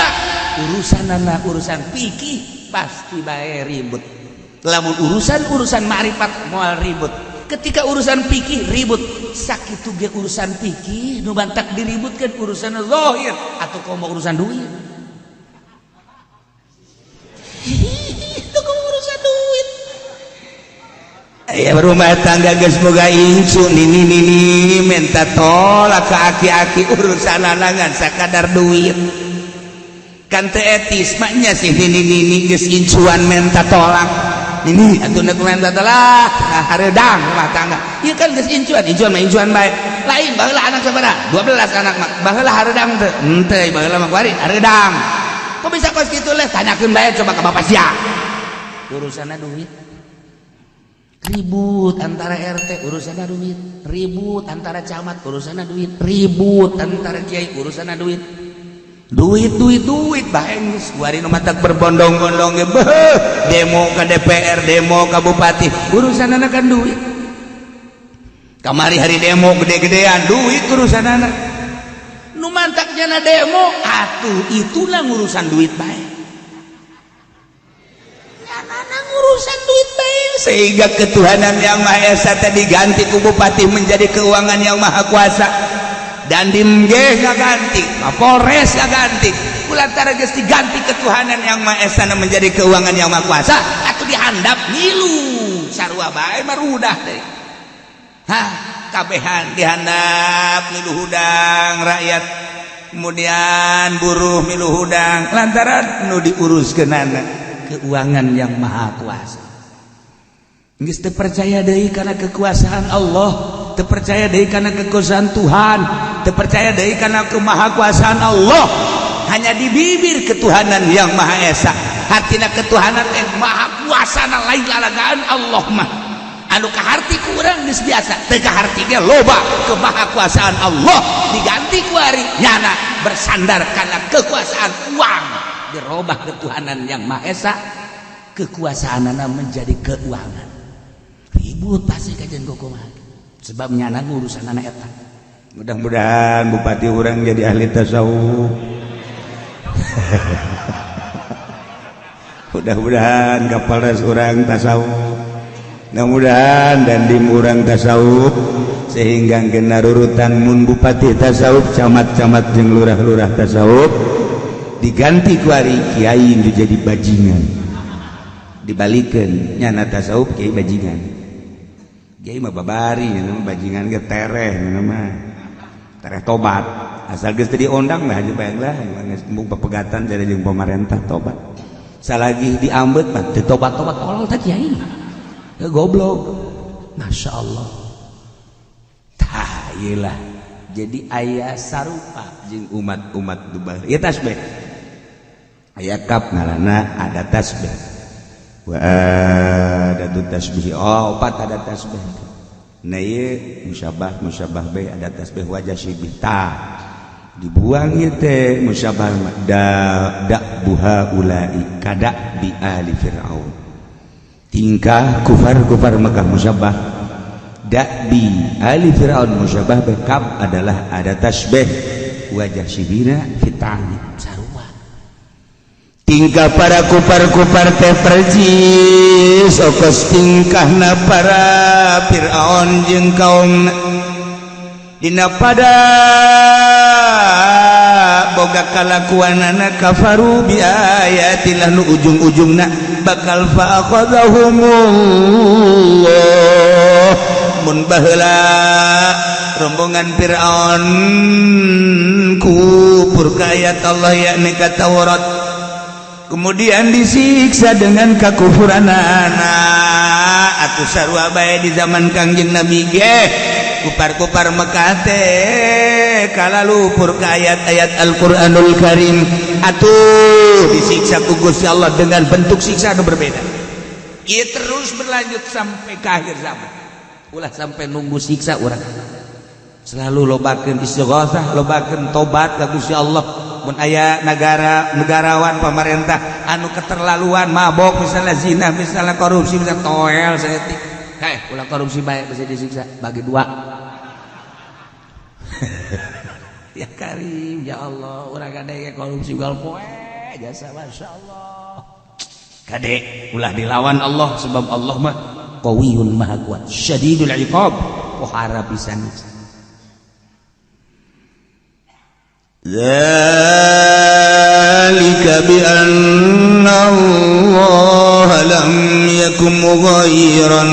[SPEAKER 1] urusanana urusan fikih pasti bae ribut. Lamun urusan-urusan ma'rifat moal ribut. Ketika urusan fikih ribut, sakitu ge urusan fikih nu bantak diributkan urusan zahir atau komo urusan duit. Itu komo urusan duit. Aya rumah tangga geus boga incu, nini nini minta tolak ke aki-aki, urusan ngan sakadar duit. Kan teu etis maknya sih, nini nini geus incuan minta tolak, nini atuh nek minta tolak. Nah, hareudang rumah tangga ieu kan geus incuan. Incuan mah incuan bae, lain baheula anak sabaraha? 12 anak mah baheula hareudang teu? Henteu. Baheula mah kuari hareudang. Kok bisa kos kitu leh? Tanyakeun bae coba ke bapak sia. Urusanna duit. Ribut antara RT urusanna duit, ribut antara camat urusanna duit, ribut antara kiai urusanna duit. Duit, duit, duit bae geus. Kuari nu matak berbondong-bondong ge, beuh, demo ke DPR, demo ke bupati, urusanna kan duit. Kamari hari demo gede-gedean, duit urusanna. Nu mantak jana demo atuh itulah urusan duit bae, nyana urusan duit bae, sehingga ketuhanan yang Maha Esa tadi diganti ku bupati menjadi keuangan yang maha kuasa. Dandim ge ganti, Kapolres ganti, lantaran geus diganti ketuhanan yang Maha Esa menjadi keuangan yang maha kuasa atau dihandap ngilu sarua bae marudah deh. Hah, kabehan dihandap milu hudang rakyat, kemudian buruh milu hudang, lantaran nu diuruskeunana keuangan yang maha kuasa. Geus teu percaya deui karena kekuasaan Allah, teu percaya deui karena kekuasaan Tuhan, teu percaya deui karena kemahakuasaan Allah. Hanya di bibir ketuhanan yang Maha Esa, hartina ketuhanan yang maha kuasa lain lalagaan Allah mah. Anu kaharti kurang geus biasa, teu kaharti ge loba. Kemahakuasaan Allah diganti ku ari nyana bersandar karena kekuasaan uang. Dirobah ketuhanan yang Maha Esa, kekuasaanana menjadi keuangan. Ribut pasti kajian kumaha, sebab nyana urusan anak eta.
[SPEAKER 2] Mudah-mudahan bupati urang jadi ahli tasawuf. Mudah-mudahan Kapolres urang tasawuf, mudah-mudahan Dandim urang tasawuf, sehingga kena rurutan. Mun bupati tasawuf, camat-camat jeung lurah-lurah tasawuf, diganti ku ari kiai jadi bajingan. Dibalikan, nyana tasawuf, kiai bajingan. Kiai mah babari, nyana mah bajingan ge tereh, nyana mah tereh tobat. Asal geus teu diondang mah aja bae lah, geus embung pepegatan jadi jeung pemerintah, tobat. Salagi diambet mah teu tobat-tobat, tolol teh kiai. Ya, goblok. Masya Allah. Tah, iyalah. Jadi aya sarupa jeung umat-umat Dubai. Ieu tasbih. Aya kap ngaranna ada tasbih. Wa ada tasbih. Oh, opat ada tasbih. Nah, ieu musyabah, musyabah be ada tasbih wajah syibih. Tah, dibuang ieu teh musyabah da da buha ulai kada bi ali fir'aun. Tingkah kufar-kufar Mekah musyabah, da'bi ali fir'aun musyabah bekab adalah ada tasbih wajah syibina fitani
[SPEAKER 1] sarua.
[SPEAKER 2] Tingkah para kupar-kupar teh percis okos tingkahna para Fir'aun jeung kaum. Dina pada boga kalakuanana kafaru bi ayatillah, nu ujung-ujungna bakal fa akhadhahumullah. Mun baheula rombongan Fir'aun kufur ka ayat Allah, yakni ka Taurat, kemudian disiksa dengan kakufuran anak, atuh sarua bae di zaman Kangjeng Nabi ge kupar-kupar Mekah teh kalalupur ka ayat-ayat Al-Qur'anul Karim, atuh disiksa ku Gusti Allah dengan bentuk siksa anu berbeda.
[SPEAKER 1] Ia terus berlanjut sampai ke akhir zaman. Ulah sampai nunggu siksa urang, selalu lobakeun istighosah, lobakeun tobat ka Gusti Allah. Mun aya negara, negarawan, pemerintah anu keterlaluan, mabok misalnya, zina misalnya, korupsi misalnya, toel saeutik. Heh, ulah korupsi bae, bisa disiksa bagi dua. Ya Karim, ya Allah, urang kade korupsi gal poe jasa. Masya Allah, kade ulah dilawan Allah, sebab Allah mah qawiyun maha kuat, syadidul iqab, pohara pisan.
[SPEAKER 2] Dzalika bi anna Allah lam yakum mughayyiran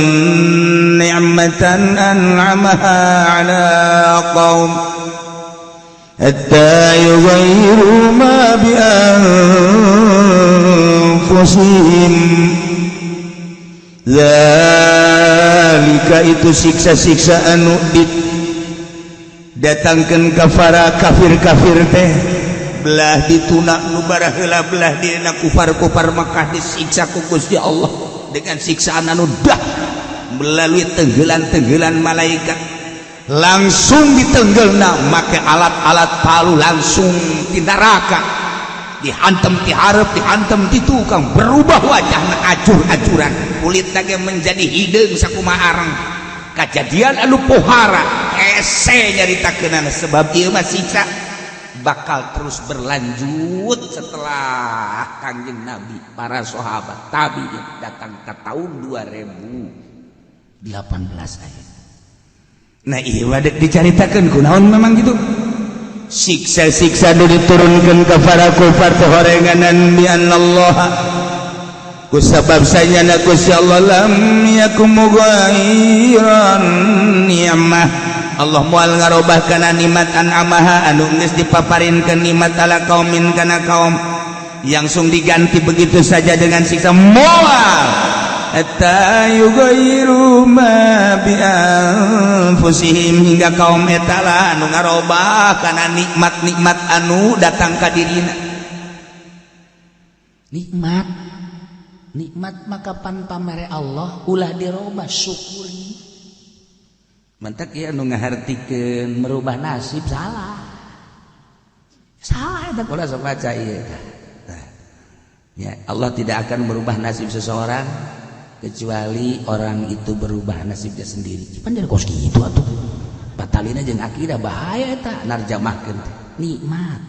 [SPEAKER 2] ni'matan an'amaha 'ala qaum hatta yughayyiru ma bi anfusihim. Dzalika itu siksa-siksa anu datangkan kafara kafir-kafir teh belah dituna nu baraheula belah dina kufar-kufar Makkah disiksa ku Gusti Allah dengan siksaan anu dah melalui tenggelan-tenggelan malaikat langsung ditenggelna make alat-alat palu langsung di neraka dihantem ti hareup dihantem ti tukang berubah wajahna acur-acuran kulitna ge menjadi hideung sakumaha areng. Kejadian anu pohara hese nyaritakeunana sebab ieu mah siksa bakal terus berlanjut setelah Kangjeng Nabi para sahabat tabi'in datang ke tahun 2018 aya.
[SPEAKER 1] Nah ieu mah dek dicaritakeun kunaon memang gitu
[SPEAKER 2] siksa-siksa nu diturunkeun ka para kufar teh horenganan bi anallah kusabab sanyana Gusti Allah lam yakum mughayyiran ni'mah.
[SPEAKER 1] Allah moal ngarobah kana nikmat an'amaha anu geus dipaparinkeun nikmat ala kaumin kana kaum langsung diganti begitu saja dengan siksa moal
[SPEAKER 2] hatta yughayyiru ma bi anfusihim
[SPEAKER 1] hingga kaum eta lah anu ngarobah kana nikmat-nikmat anu datang ka dirina. Nikmat nikmat maka pan pamere Allah ulah dirobah, syukuri. Mantak ieu anu ngahartikeun merubah nasib salah. Salah eta ulah sok baca ieu. Ya, Allah tidak akan merubah nasib seseorang kecuali orang itu berubah nasibnya sendiri. Pan jadi kos kitu atuh. Batalina jeung akidah bahaya eta narjamahkeun nikmat.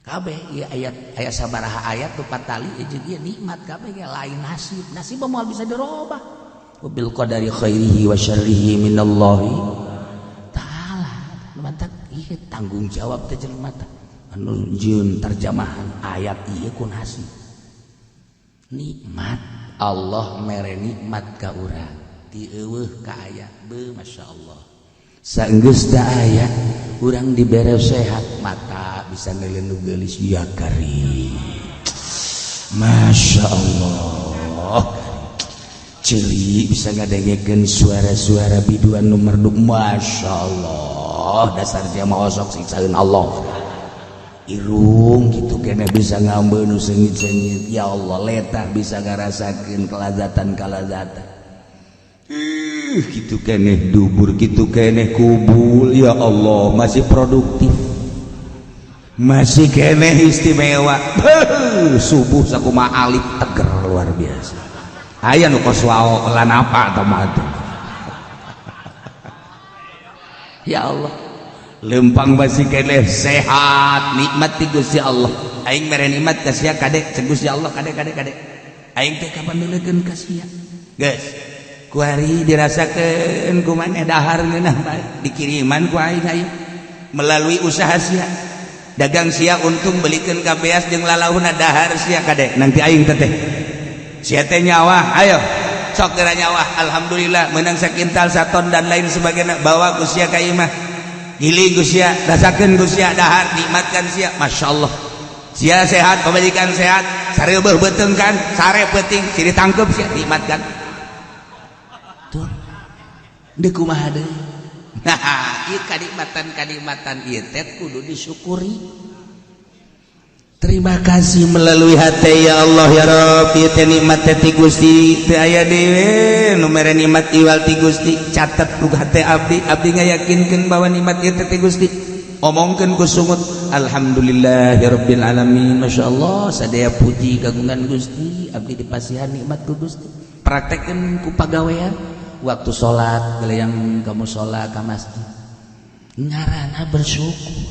[SPEAKER 1] Kabeh ieu ayat aya sabaraha ayat nu patali jeung ieu nikmat kabeh ge lain nasib. Nasib moal bisa dirobah. Wabil qadari khairihi wa syarrihi minallahi ta'ala. Mantak ieu tanggung jawab teh jelema teh. Anu jeung terjemahan ayat ieu ku nasib. Nikmat Allah mere nikmat ka urang ti eueuh ka aya beuh masyaallah. Saenggeus da aya urang dibere sehat mata bisa neuleun nu geulis ya karim. Masya Allah. Ceuli bisa ngadengekeun suara-suara biduan nu merdu masya Allah. Dasar dia mah osok siksaeun Allah. Irung gitu kena bisa ngambil nu seungit-seungit ya Allah letah bisa ngarasakeun kelazatan-kelazatan. Gitu keneh dubur gitu keneh kubul ya Allah masih produktif masih keneh istimewa. Subuh sakumaha alif teger luar biasa aya nu kos wao lan apa atau mah teh. Ya Allah lempang masih keneh sehat nikmat ti Gusti Allah aing mere nikmat ka sia kade cek Gusti Allah kade kade kade aing teh kapan neulekeun ka sia geus kuari dirasakeun ku maneh dahar ngeunah bae dikiriman ku aing aing melalui usaha sia dagang sia untung belikeun ka beas jeung lalauna dahar sia kade nanti aing teh sia teh nyawa ayo sok geura nyawa alhamdulillah menang sakintal saton dan lain sebagainya bawa ku sia ka imah giling ku sia rasakeun ku sia dahar nikmatkan sia masyaallah sia sehat pamajikan sehat sareubeuh beuteung kan sare peuting ciri tangkep sia nikmatkan tuh deuk kumaha deui. Nah ieu kanikmatan-kanikmatan ieu teh kudu disyukuri.
[SPEAKER 2] Terima kasih melalui hati ya Allah ya Rabbi teh nikmat teh ti Gusti teu aya dewe nu mere nikmat iwal ti Gusti catet ku hate abdi abdi ngayakinkeun bahwa nikmat ieu teh ti Gusti omongkeun ku sungut alhamdulillahirabbil alamin
[SPEAKER 1] masyaallah sadaya puji kagungan Gusti abdi dipasihan nikmat ku Gusti praktekkeun ku pagawean waktu salat yang kamu salat ka masjid ngarana bersyukur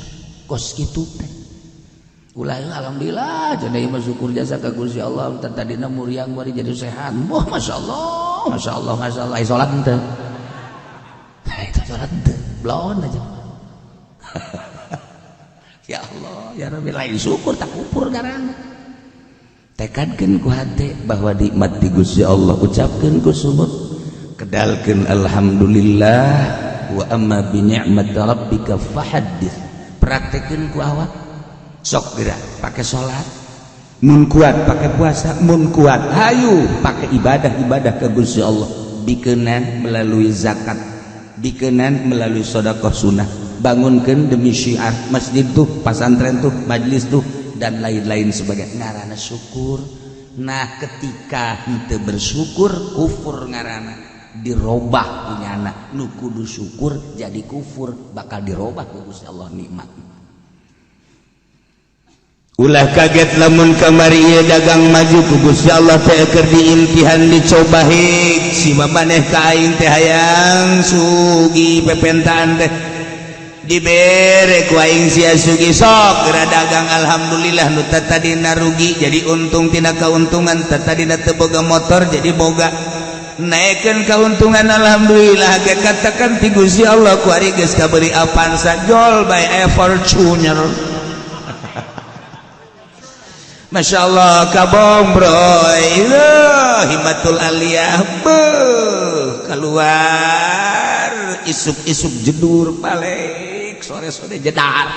[SPEAKER 1] kos kitu teh ulah alhamdulillah jadi mah syukur jasa ka Gusti Allah tadina muriang bari jadi sehat wah masyaallah Masya Allah, Masya Allah. Salat henteu? Itu salat henteu, blon aja. Ya Allah, ya Rabbi, lain syukur tak kufur garang. Tekadkeun ku hate bahwa nikmat di Gusti Allah, ucapkeun ku sumut, kedalkeun alhamdulillah, wa amma bi ni'mat rabbika fahaddits. Praktekeun ku awak, sok gerak pakai salat mun kuat, pakai puasa mun kuat, hayu pakai ibadah-ibadah ke Gusti Allah, dikenan melalui zakat, dikenan melalui sedekah sunnah, bangunkan demi syiar masjid tuh, pasantren tuh, majlis tuh, dan lain-lain sebagai ngarana syukur. Nah, ketika henteu bersyukur, kufur ngarana, dirobah punya anak nu kudu syukur jadi kufur, bakal dirobah ku Gusti Allah nikmat. Ulah kaget lamun kamari ieu dagang maju ku Gusti Allah teh keur diimtihan, dicoba hik si maneh ka aing teh hayang sugih, pepentaan teh dibere ku aing sia sugih. Sok geura dagang, alhamdulillah, nu tadina rugi jadi untung, tina keuntungan tadina teu boga motor jadi boga, naikkeun keuntungan, alhamdulillah ge. Katakan ti Gusti Allah ku ari geus kabeli Avanza, jol bae aya Fortuner. Masya Allah, kabong bro, himmatul aliyah beuh, keluar isuk-isuk jedur, balik sore-sore jedar,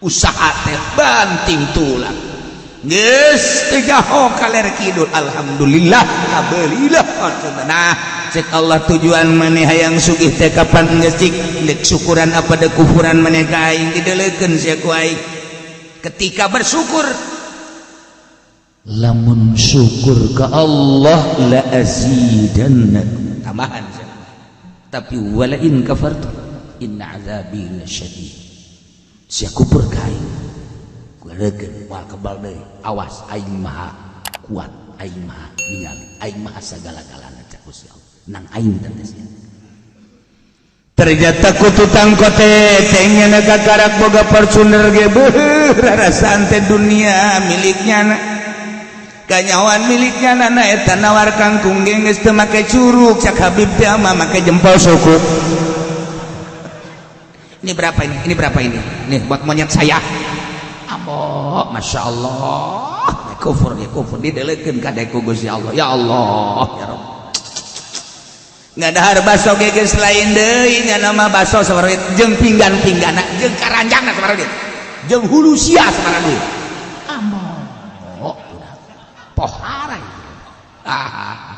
[SPEAKER 1] usaha teh banting tulang, geus teu jaho kaler kidul, alhamdulillah kabelilah. Nah, cek Allah, tujuan maneh hayang sugih teh kapan geus cik dek syukuran apa dek kufuran maneh ka aing? Didelekeun sia ku aing ketika bersyukur.
[SPEAKER 2] Lamun syukur ke Allah, la azidannakum,
[SPEAKER 1] tambahan, tapi wala in kafartum inna azabi lasyadid. Sia kufur ka aing, geurekeun moal kebal deui. Awas, aing maha kuat, aing maha ningali, aing maha sagala-galana, cak Gusti Allah nang aing teh sia. Ternyata ku tukang kote teh nya kakarak boga Fortuner ge beuh, rarasaan teh dunia miliknya na, kanyawan miliknya nana. Eta nawar kangkung ge geus teu make curug, cak Habib teh mah make jempol suku. Ini berapa ini? Ini berapa ini? Nih buat monyet saya. Ambo, Masya Allah, kufur ya kufur, didelekeun ka ku Gusti Allah. Ya Allah, ya Rabb. Ngadahar baso ge geus lain deui nya, nama baso sabaraha duit, jeung pinggan-pinggana jeung karanjangna sabaraha duit, jeung hulu sia sabaraha duit. Ambo, pohara. Ah,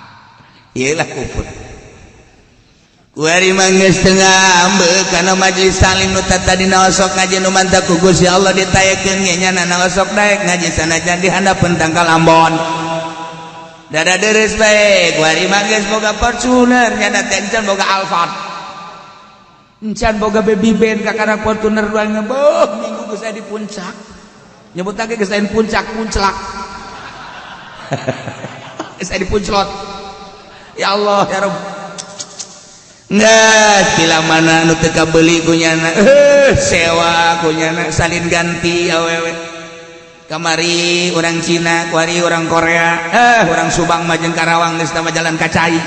[SPEAKER 1] iyalah kufur. Kuari mah geus teu ngambek kana majelis taklim nu tadina osok ngaji, nu mantap ku Gusti Allah ditaekeun ge nya osok daek ngaji sanajan di handapeun tangkal ambon. Dada deres bae, kuari mah geus boga Fortuner nya teh, encan boga Alphard, encan boga Baby Band, kakara Fortuner dua ngebeuh minggu geus aya di puncak. Nyebut lagi geus lain puncak, punclak, geus aya di punclot. Ya Allah, ya Rabb. Nggak, bila mana nu teu kabeuli ku nyana, sewa ku nyana, salin ganti awewe. Kamari orang Cina, kuari orang Korea, orang Subang mah jeung Karawang geus tama jalan kacai.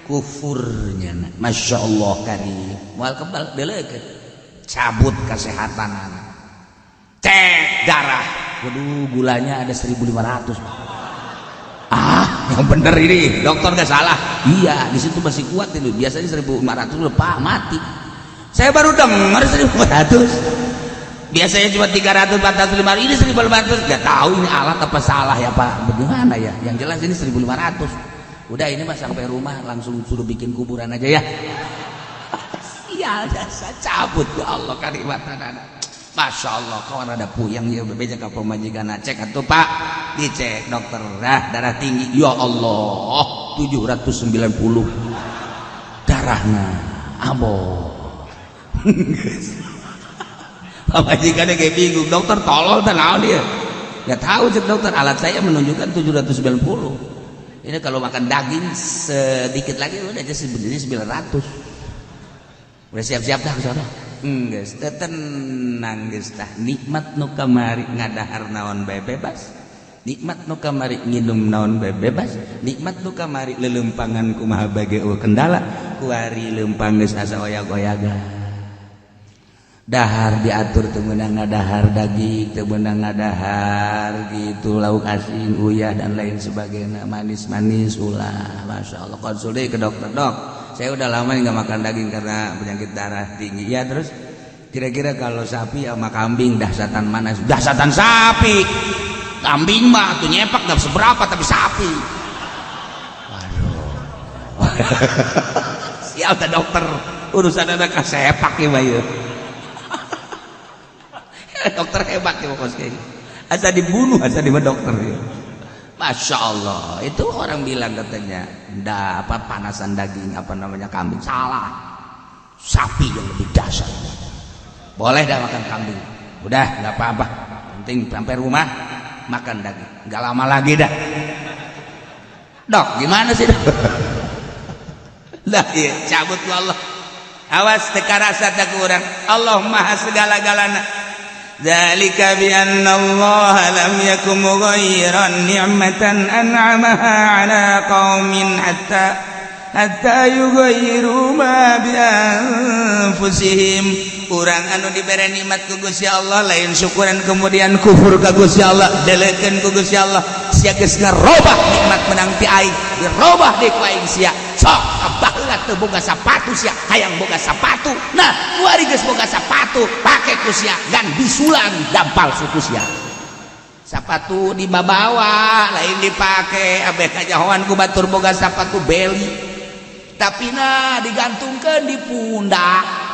[SPEAKER 1] Kufurnya, Masya Allah karim. Moal kebal deuleukeun. Cabut kesehatan anak. Cek darah. Waduh, gulanya ada 1500. Ah, yang bener ini, dokter nggak salah. Iya, di situ masih kuat itu. Biasanya 1500 udah pak mati. Saya baru dengar 1500. Biasanya cuma 300, 400, 500, ini 1500. Nggak tahu ini alat apa salah ya, Pak. Bagaimana ya? Yang jelas ini 1500. Udah, ini mah sampai rumah langsung suruh bikin kuburan aja ya. Sial jasa cabut, ya Allah karimatan anak. Masya Allah, kawan ada puyeng ya, bebeja ka pamajikan, cek atuh, Pak. Dicek dokter, dah darah tinggi. Ya Allah, 790 darahnya. Ambo. Pamajikannya kayak bingung, dokter tolol teh naon dia? Nggak tahu, cek dokter, alat saya menunjukkan 790. Ini kalau makan daging sedikit lagi udah aja sebenarnya 900. Udah siap-siap dah ke sana. Geus teh tenang geus tah, nikmat nu kamari ngadahar naon bae bebas. Nikmat nu kamari nginum naon bebas, nikmat nu kamari lelempangan kumaha bage kendala, kuari lempang geus asa oyag-oyagan. Dahar diatur, teu meunang ngadahar daging, teu meunang ngadahar gitu lauk asin, uyah, dan lain sebagainya, manis-manis ulah. Masya Allah, konsul deh ke dokter, "Dok, saya udah lama nggak makan daging karena penyakit darah tinggi." "Ya, terus kira-kira kalau sapi sama kambing dahsatan mana?" "Dahsatan sapi. Kambing mah tuh nyepak nggak seberapa, tapi sapi." Waduh, siap dokter, urusan anak sepak ya, ya. Dokter hebat ya pokoknya, asa dibunuh, asa di dokter ya. Masya Allah, itu orang bilang katanya ndak apa, panasan daging, apa namanya, kambing. Salah, sapi yang lebih dahsyat. Boleh dah makan kambing, udah nggak apa-apa, penting sampai rumah makan daging. Nggak lama lagi dah. Dok, gimana sih, dok? Lah iya, cabut Allah. Awas teu karasa tak kurang. Allah maha segala-galana. ذلك بأن الله لم يك مغيرا نعمة أنعمها على قوم حتى يغيروا ما بأنفسهم. Urang anu dibere nikmat ku Gusti Allah lain syukuran, kemudian kufur ka Gusti Allah, delekeun ku Gusti Allah, sia geus ngarobah nikmat menang ti aing, dirobah deui ku aing. Sia sok baheula teu boga sapatu, sia hayang boga sapatu. Nah, kuari geus boga sapatu, pake ku sia gan bisulan, dampal suku sia. Sapatu dibabawa, lain dipake. Abeh kajahoan ku batur boga sapatu beli, tapi nah digantungkeun di pundak.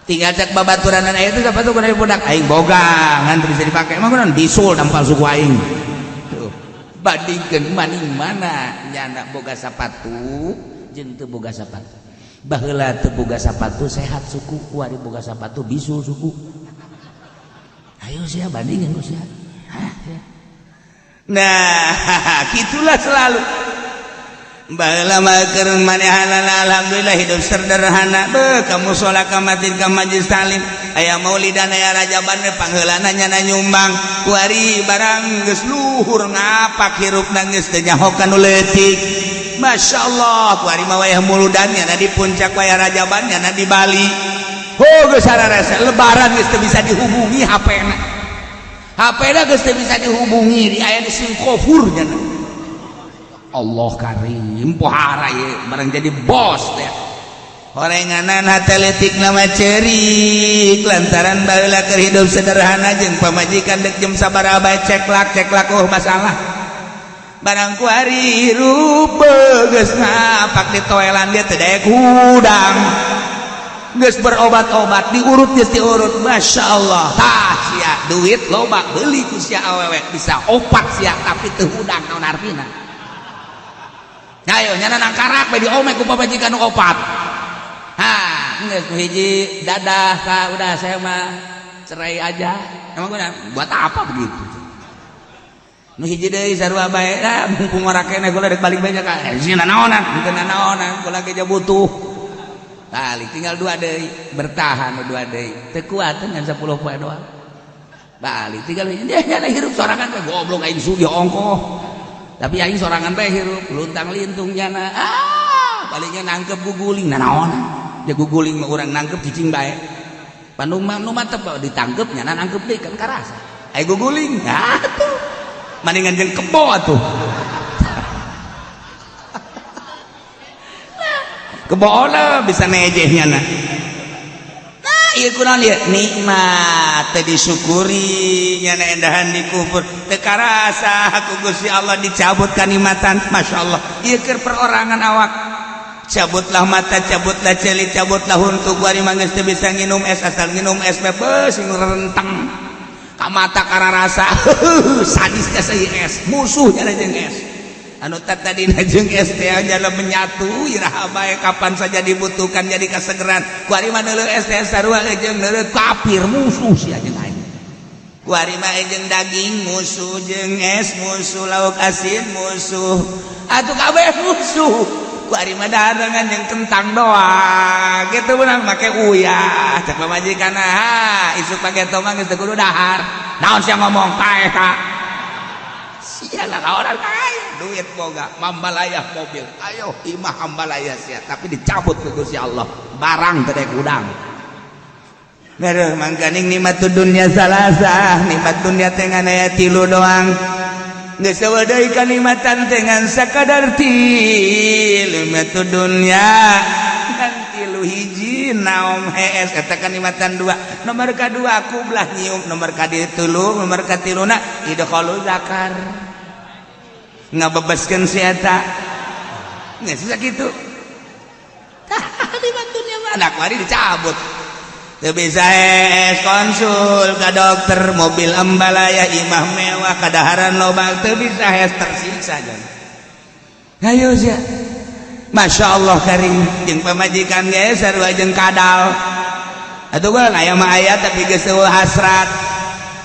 [SPEAKER 1] Tinggal cek babaturan aya itu sapatu kudu di pundak, aing boga ngan bisa dipake emang kunaon, bisul, dampal suku aing. Tuh, bandingkeun maning mana nyana boga sapatu jeung teu boga sapatu. Baheula teu boga sapatu sehat suku, kuari boga sapatu bisul suku. Ayo sia, bandingin ku sia. Hah, sia. Nah, gitulah selalu. Baheula mah keur manehanana alhamdulillah hidup sederhana, beuh, ka musola, ka masjid, ka majlis taklim, aya maulidan, aya rajaban, pangheulana nyana nyumbang. Kuari barang geus luhur ngapak, hirupna geus teu nyaho ka nu leutik. Masya Allah, kuari mah wayah muludan nyana di puncak, wayah rajaban nyana di Bali. Oh, geus sararasa lebaran geus teu bisa dihubungi HP-na. HP-na geus teu bisa dihubungi, di aya di Singkofur nyana. Allah karim, pohara ye barang jadi bos teh. Horenganan hate leutik nama cerik lantaran baheula keur hidup sederhana jeung pamajikan dek jam sabaraha bae ceklak ceklak, oh masalah. Barang kuari hirup geus ngapak di toelan, dia teu daek hudang, geus berobat-obat, diurut, geus diurut. Masya Allah, tah sia duit loba, beli ku sia awewe bisa opat sia, tapi teu hudang, naon artina? Ayo nyana nangkarak bae diomek ku pamajikan nu opat. Ha, geus hiji dadah ka, udah saya mah cerai aja. Emang guna buat apa begitu? Nu hiji deui sarua bae dah, mumpung ora keneh kula rek balik bae ka. Eh, sieun naonan, henteu naonan, kula ge butuh. Balik tinggal dua deui, bertahan dua deui. Teu kuat ngan 10 poe doang. Balik tinggal dia nyana hirup sorangan we, goblok, aing sugih ongkoh. Tapi aing sorangan bae hirup luntang lintung nyana. Ah, palingnya nangkep guguling, nah naon ya guguling mah, urang nangkep cicing bae. Bandung mah nu mantep ditangkep nyana nangkep deui kan karasa. Ai guguling, ah tuh mendingan jeung kebo atuh. Kebo lah bisa nejeh nyana. Nah, ieu kunaon ieu? Nikmat teu disyukuri nyana, endahan dikufur, teu karasa ku Gusti Allah dicabut kanikmatan. Masya Allah, ieu keur perorangan awak. Cabutlah mata, cabutlah ceuli, cabutlah huntu. Kuari mah geus teu bisa nginum es, asal nginum es bebas sing renteng ka mata kararasa sadis ka es, musuh nyana jeung es. Anu tadina jeung es teh jalan menyatu iraha bae, kapan saja dibutuhkan jadi kasegeran. Kuari mah neuleuh es teh sarua jeung neuleuh kafir, musuh sia jeung aing. Kuari mah jeung daging musuh, jeung es musuh, lauk asin musuh, atuh kabeh musuh. Kuari mah dahareungan jeung kentang doang gitu beunang make uyah. Cek pamajikan, "Ah, isuk pake tomang geus teu kudu dahar." "Naon sia ngomong paeh ka?"
[SPEAKER 2] Sia lah orang kaya, duit boga, mambalaya mobil, ayo imah ambalaya sia, tapi dicabut ku Gusti Allah, barang teh udang. Aduh, mangkaning nikmat dunia salasah, nikmat dunia teh ngan aya tilu doang. Geus euweuh deui kanikmatan teh ngan sakadar tilu, nikmat dunia ngan tilu. Hiji naom hees, eta kanikmatan. Dua, nomor kadua kublah nyium, nomor katilu, nomor katiluna idkhalu zakar, ngabebaskeun si eta. Geus sakitu. Tah, nikmat dunia mah anak mari dicabut. Teu bisa es konsul ka dokter, mobil ambalaya, imah mewah, kadaharan loba, teu bisa es, tersiksa jan. Ayo sia. Masya Allah karing jeung pamajikan ge sarua jeung kadal. Atuh gua aya mah aya, tapi geus euweuh hasrat.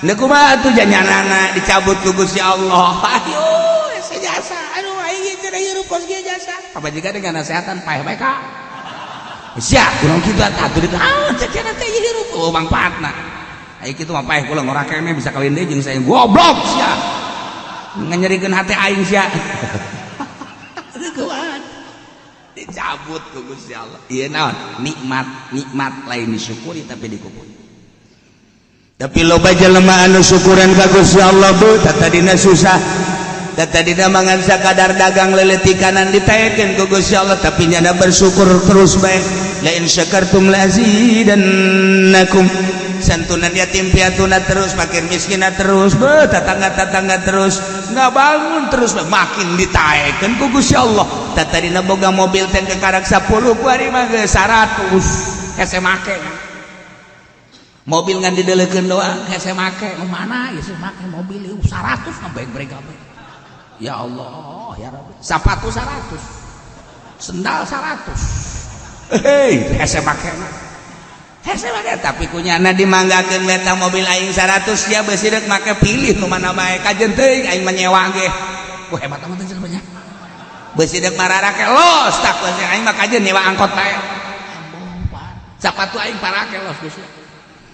[SPEAKER 2] Deuk kumaha atuh janyanana dicabut ku Gusti Allah. Ayo hese jasa. Aduh, aing cenah hirup kos kieu jasa. Pamajikan dengan nasehatan paeh bae ka. Sia, kurang kitu atuh di naon cenah teh hirup oh mangfaatna. Aing kitu mah paeh kula ngora keneh bisa kawin deui jeung saya, goblok sia. Nganyerikeun hate aing sia. Kuat. Dicabut ku Gusti Allah. Ieu naon? Nikmat, nikmat lain disyukuri tapi dikufuri. Tapi loba jelema anu syukuran ka Gusti Allah bu, tadina susah. Tadina mangan sakadar dagang leuleutikanan, ditaekeun ku Gusti Allah, tapi nyana bersyukur terus bae. La in syakartum la azidannakum. Santunan yatim piatuna terus, fakir miskina terus, be tetangga-tetangga terus, nggak bangun terus, makin ditaekeun ku Gusti Allah. Tadina boga mobil teh karak 10, ku ari mah geus 100, hese make. Mobil ngan dideleukeun doang, hese make. Nu mana ieu make mobil 100 ngabrek kabeh. Ya Allah, ya Rabbi. Sepatu 100. Sendal 100. Hei, hese make mah. Hese make, tapi kunyana dimanggakeun meta mobil aing 100 ya beusi rek make pilih nu mana bae, kajen teuing aing mah nyewa ge. Wah, hebat amat jelema nya. Beusi rek mararake los tak aing mah kajen nyewa angkot bae. Sepatu aing parake los Gusti.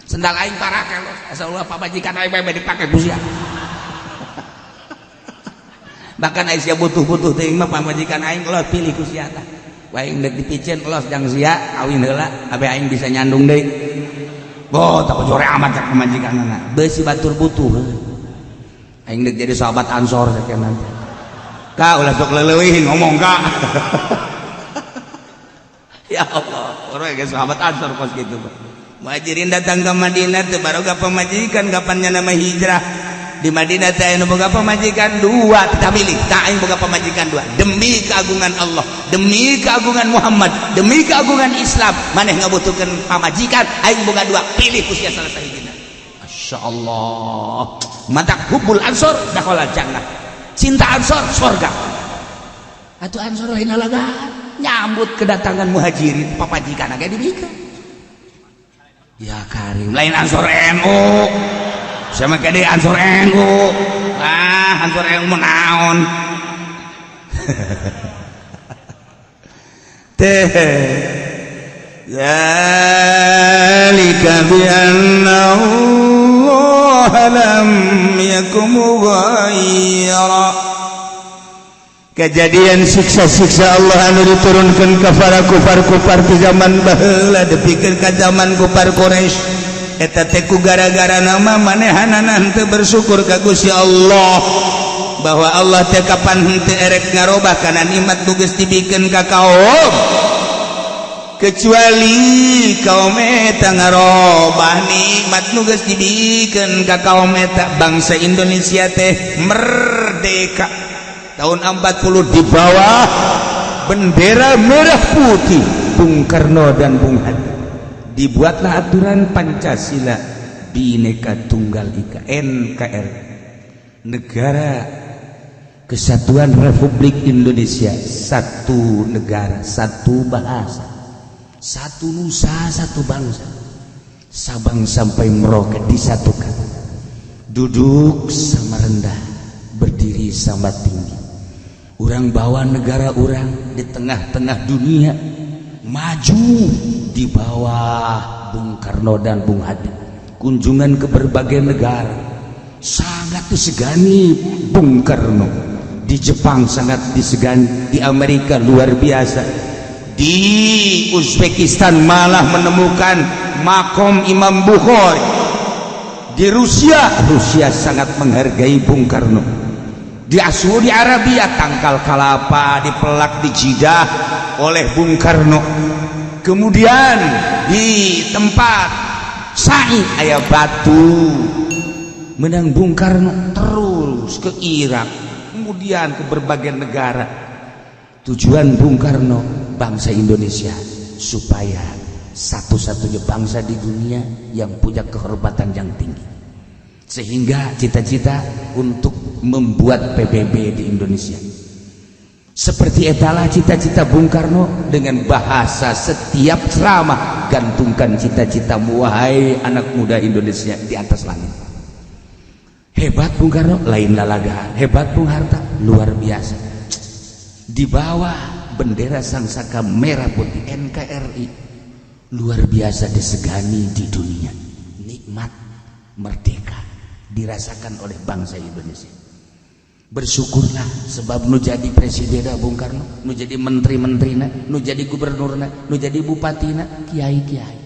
[SPEAKER 2] Sendal aing parake los. Asal ulah pamajikan aing bae dipake Gusti. Bahkan Aisyah butuh-butuh teuing mah pamajikan aing los pilih ku sia tah. Aing deuk dipicen los jang sia kawin heula abe aing bisa nyandung deui. Boh, tak jore amat cak pamajikanna. Beusi batur butuh. Aing deuk jadi sahabat Ansor sakieu nanti. Ka ulah sok leuleuwih ngomong ka. Ya Allah, orang ge sahabat Ansor kos kitu. Muhajirin datang ke Madinah teu baroga pamajikan, kapannya nama hijrah di Madinah teh anu boga pamajikan dua, kita milih tak aing boga pamajikan dua demi keagungan Allah, demi keagungan Muhammad, demi keagungan Islam. Maneh ngabutuhkeun pamajikan, aing boga dua, pilih ku sia salah sahijina. Masya Allah, matak hubbul ansor dakhala jannah, cinta ansor sorga. Atuh ansor lain lalagaan nyambut kedatangan muhajirin, pamajikan agak dibikeun. Ya karim, lain ansor NU sama kade ansor NU. Ah, ansor NU mah naon teh. Zalika bi anna Allah lam yakum mughayyira. Kejadian siksa-siksa Allah anu diturunkan ke para kufar-kufar di zaman baheula dipikir ka zaman kufar Quraisy eta teh ku gara-gara nama manehanana henteu bersyukur ka Gusti Allah, bahwa Allah teh kapan henteu erek ngarobah kana nikmat nu geus dibikeun ka kaum, kecuali kaum eta ngarobah nikmat nu geus dibikeun ka kaum eta. Bangsa Indonesia teh merdeka tahun 40 di bawah bendera merah putih Bung Karno dan Bung Hatta. Dibuatlah aturan Pancasila, Bhinneka Tunggal Ika, NKRI, Negara Kesatuan Republik Indonesia, satu negara, satu bahasa, satu nusa, satu bangsa, Sabang sampai Merauke disatukan, duduk sama rendah, berdiri sama tinggi. Orang bawa negara orang di tengah-tengah dunia maju di bawah Bung Karno dan Bung Hatta. Kunjungan ke berbagai negara sangat
[SPEAKER 1] Sangat disegani Bung Karno di Jepang, sangat disegani di Amerika, luar biasa. Di Uzbekistan malah menemukan makom Imam Bukhari. Di Rusia, Rusia sangat menghargai Bung Karno. Di Saudi Arabia, tangkal kalapa dipelak di Jidah oleh Bung Karno. Kemudian di tempat Sa'i aya batu menang Bung Karno. Terus ke Irak, kemudian ke berbagai negara. Tujuan Bung Karno, bangsa Indonesia supaya satu-satunya bangsa di dunia yang punya kehormatan yang tinggi, sehingga cita-cita untuk membuat PBB di Indonesia. Seperti etalah cita-cita Bung Karno. Dengan bahasa setiap ceramah, "Gantungkan cita-citamu, wahai anak muda Indonesia, di atas langit." Hebat Bung Karno, lain lalagaan. Hebat Bung Hatta, luar biasa. Di bawah bendera Sang Saka Merah Putih, NKRI luar biasa disegani di dunia. Nikmat merdeka dirasakan oleh bangsa Indonesia. Bersyukurlah, sebab nu jadi presiden Bung Karno, nu jadi menteri-menterina, nu jadi gubernurna, nu jadi bupatina kiai-kiai.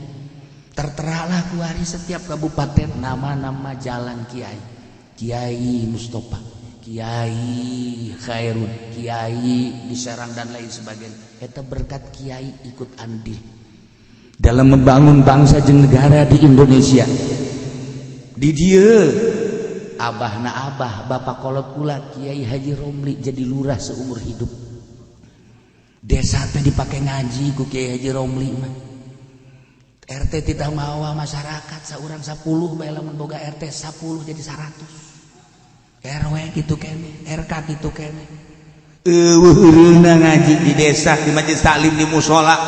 [SPEAKER 1] Terteralah kuari setiap kabupaten nama-nama jalan kiai, Kiai Mustafa, Kiai Khairun, Kiai di Serang, dan lain sebagainya. Eta berkat kiai ikut andil dalam membangun bangsa jeung negara di Indonesia. Di dieu abah na abah, bapak kolot kula, Kiai Haji Romli, jadi lurah seumur hidup. Desa teh dipakai ngaji ku Kiai Haji Romli mah. RT tidak mawa masyarakat seorang 10 bae, lamun boga RT 10 jadi 100. RW gitu kene, RK gitu kene. Euweuh ngaji di desa, di majelis taklim, di musola.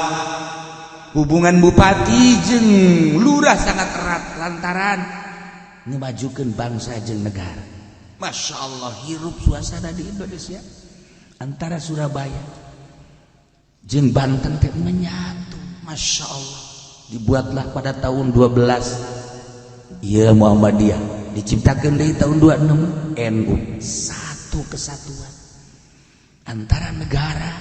[SPEAKER 1] Hubungan bupati jeung lurah sangat erat lantaran ngemajukan bangsa jeung negara. Masya Allah, hirup suasana di Indonesia antara Surabaya jeung Banten teh menyatu. Masya Allah, dibuatlah pada tahun 12 iya Muhammadiyah, diciptakan dari tahun 26 NU, satu kesatuan antara negara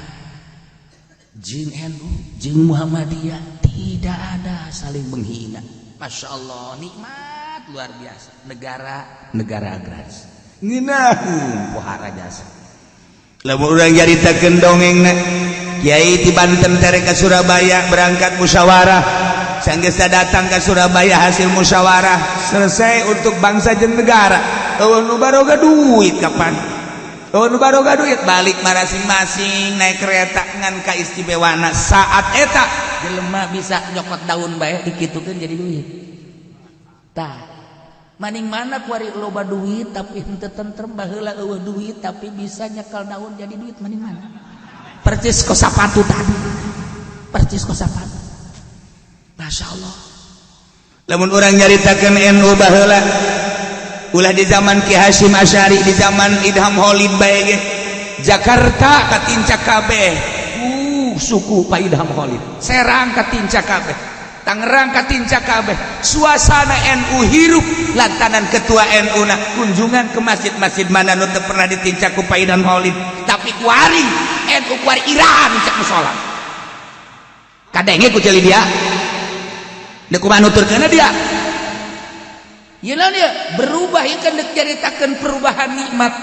[SPEAKER 1] jeung NU jeung Muhammadiyah, tidak ada saling menghina. Masya Allah, nikmat luar biasa. Negara, negara agraris, ngeunaheun pohara jasa. Lamun urang nyaritakeun dongengna, Kiai di Banten tere ke Surabaya berangkat musyawarah. Sanggeus datang ke Surabaya, hasil musyawarah selesai untuk bangsa jeung negara. Euweuh nu baroga duit kapan? Euweuh nu baroga duit, balik masing-masing naik kereta. Ngan kaistimewana saat eta, jelema bisa nyokot daun bae dikitukeun jadi duit. Tah, maning mana kuari loba duit tapi henteu tentrem, baheula euweuh duit tapi bisa nyekel daun jadi duit, maning mana? Percis kos sapatu tadi, percis kos sapatu. Masya Allah, lamun urang nyaritakeun NU baheula, ulah di zaman Ki Hasyim Asy'ari, di zaman Idham Holid bae ge, Jakarta katincak kabeh suku Pak Idham Holid, Serang katincak kabeh, Tangerang katincak kabeh. Suasana NU hirup lantaran ketua NU na kunjungan ke masjid-masjid mana nu teu pernah ditincak ku Pak Idham Holid. Tapi kuari NU kuari iraha nincak musola? Kadenge ku ceuli dia. Deuk kumaha nuturkeunna dia? Ieu naon ieu? Berubah ieu kan, deuk nyaritakeun perubahan nikmat.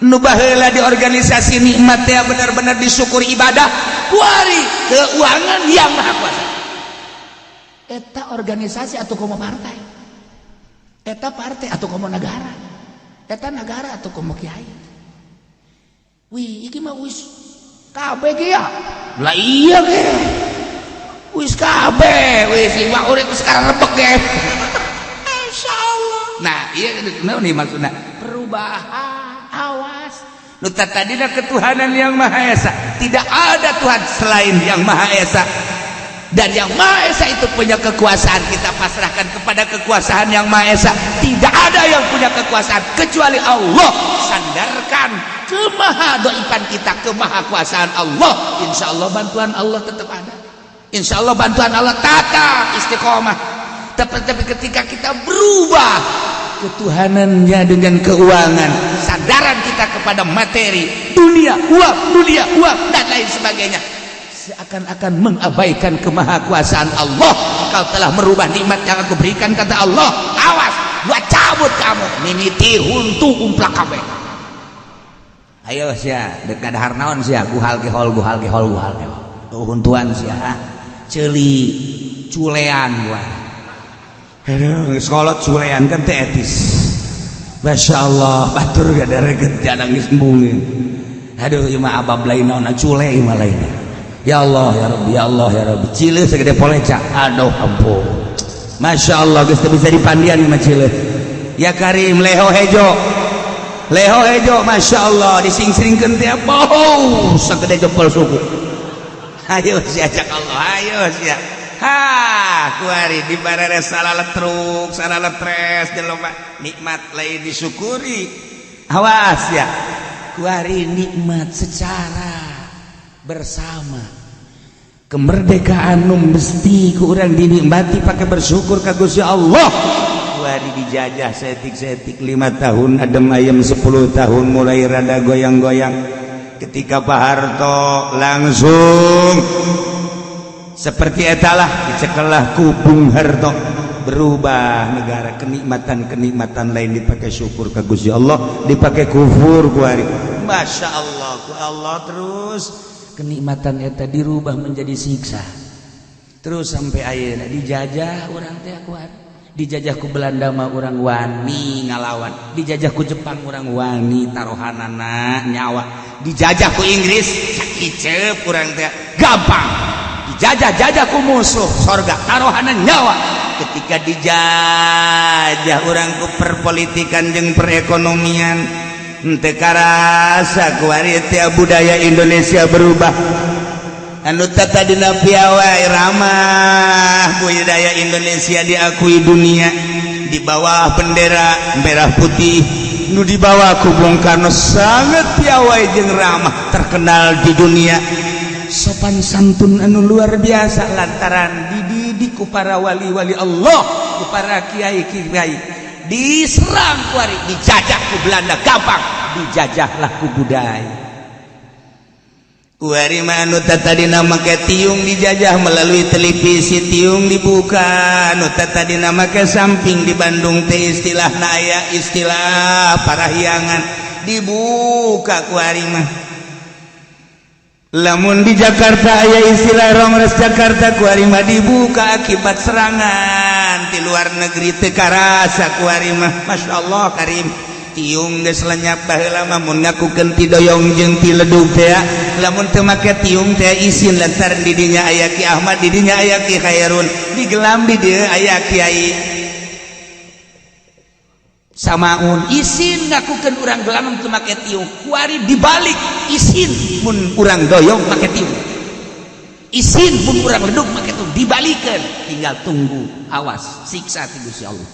[SPEAKER 1] Nu baheula di organisasi nikmat teh benar-benar disyukuri ibadah, kuari keuangan yang maha kuasa. Eta organisasi atau komo partai? Eta partai atau komo negara? Eta negara atau komo kiai? Wih, iki mah wis kabeh ge ya. Lah iya ge, wis kabeh, wis iwak urip sekarang rebek ge. Masya Allah. Nah iya, nih maksudnya perubahan. Awas, nu tadina ketuhanan yang Maha Esa, tidak ada Tuhan selain yang Maha Esa, dan yang Maha Esa itu punya kekuasaan. Kita pasrahkan kepada kekuasaan yang Maha Esa. Tidak ada yang punya kekuasaan kecuali Allah. Sandarkan kemaha doipan kita ke maha kuasaan Allah. Insya Allah bantuan Allah tetap ada. Insya Allah bantuan Allah tetap istiqomah. Tapi ketika kita berubah Ketuhanannya dengan keuangan, sadaran kita kepada materi dunia, uang dunia, uang, dan lain sebagainya, seakan-akan mengabaikan kemahakuasaan Allah. Engkau telah merubah nikmat yang aku berikan, kata Allah. Awas, gua cabut kamu. Mimiti huntu umplak kabeh. Ayo sia, dekat dahar naon sia? Guhal gehol, guhal gehol, guhal gehol. Tuh huntuan sia, ceuli culean gua. Aduh, sekolah culean kan teh etis. Masya Allah, batur gak ada reget nangis embungin. Aduh, ieu mah abab lain naon, cule ieu mah lain. Ya Allah ya Rabbi, ya Allah ya Rabbi. Cile segede poleca. Aduh, ampun. Masya Allah, geus teu bisa dipandian ieu mah cile. Ya Karim, leho hejo. Leho hejo, Masya Allah, dising-singkeun teh bau segede jempol suku. Ayo sia, cak Allah, ayo sia. Ha, kuari di bareres salaletruk, salaletres jelema nikmat lain disyukuri. Awas ya. Kuari nikmat secara bersama. Kemerdekaan nu mesti ku urang dinikmati pakai bersyukur ka Gusti Allah. Kuari dijajah setik-setik 5 tahun adem ayem, 10 tahun mulai rada goyang-goyang. Ketika Pak Harto langsung seperti etalah, dicekelah ku Bung Harto, berubah negara. Kenikmatan-kenikmatan lain dipakai syukur ke Gusti Allah, dipakai kufur kuari. Masya Allah, ku Allah terus kenikmatan eta dirubah menjadi siksa terus sampai ayeuna dijajah. Urang teh kuat dijajah ku Belanda mah urang wani ngalawan, dijajah ku Jepang urang wani taruhanana nyawa, dijajah ku Inggris sakiceup urang teh gampang, dijajah-jajah ku musuh sorga taruhanan nyawa. Ketika dijajah urang ku perpolitikan jeung perekonomian, henteu karasa kuari teh budaya Indonesia berubah. Anu tadina piawai ramah, budaya Indonesia diakui dunia di bawah bendera merah putih nu dibawa ku Bung Karno, sangat piawai jeung ramah, terkenal di dunia, sopan santun anu luar biasa lantaran dididik ku para wali-wali Allah, ku para kiai-kiai. Diserang kuari, dijajah ku Belanda gampang, dijajahlah ku budaya. Kuari mah anu tadina make tiung dijajah melalui televisi, tiung dibuka. Anu tadina make samping, di Bandung teh istilah aya istilah parahyangan, dibuka kuari mah. Lamun di Jakarta aya istilah Rongres Jakarta, kuari mah dibuka akibat serangan di luar negeri. Teu karasa kuari mah, Masya Allah Karim, tiung geus lenyap. Baheula mah mun ngakukeun ti doyong jeung ti ledug teh, lamun teu make tiung teh isin, lantaran di dinya aya Ki Ahmad, di dinya aya Ki Khairun, digelam di dieu aya Kiai Samaun, isin ngakukeun urang gelam teu make tiung. Kuari dibalik, isin mun urang doyong make tiung, isin mun urang ledug make tiung. Dibalikeun, tinggal tunggu, awas siksa ti Gusti Allah.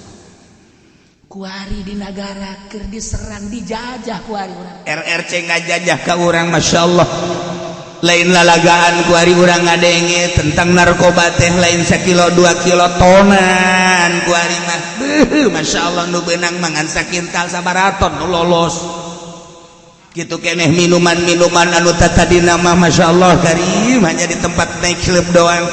[SPEAKER 1] Kuari di negara keur diserang, dijajah kuari urang, RRC ngajajah ka urang. Masya Allah, lain lalagaan kuari urang ngadenge tentang narkoba teh lain sakilo 2 kilo, tonan kuari mah. Beuh, Masya Allah, nu beunang mangan sakintal sabaraton nu lolos gitu keneh. Minuman-minuman anu tadina mah, Masya Allah Karim, hanya di tempat night club doang,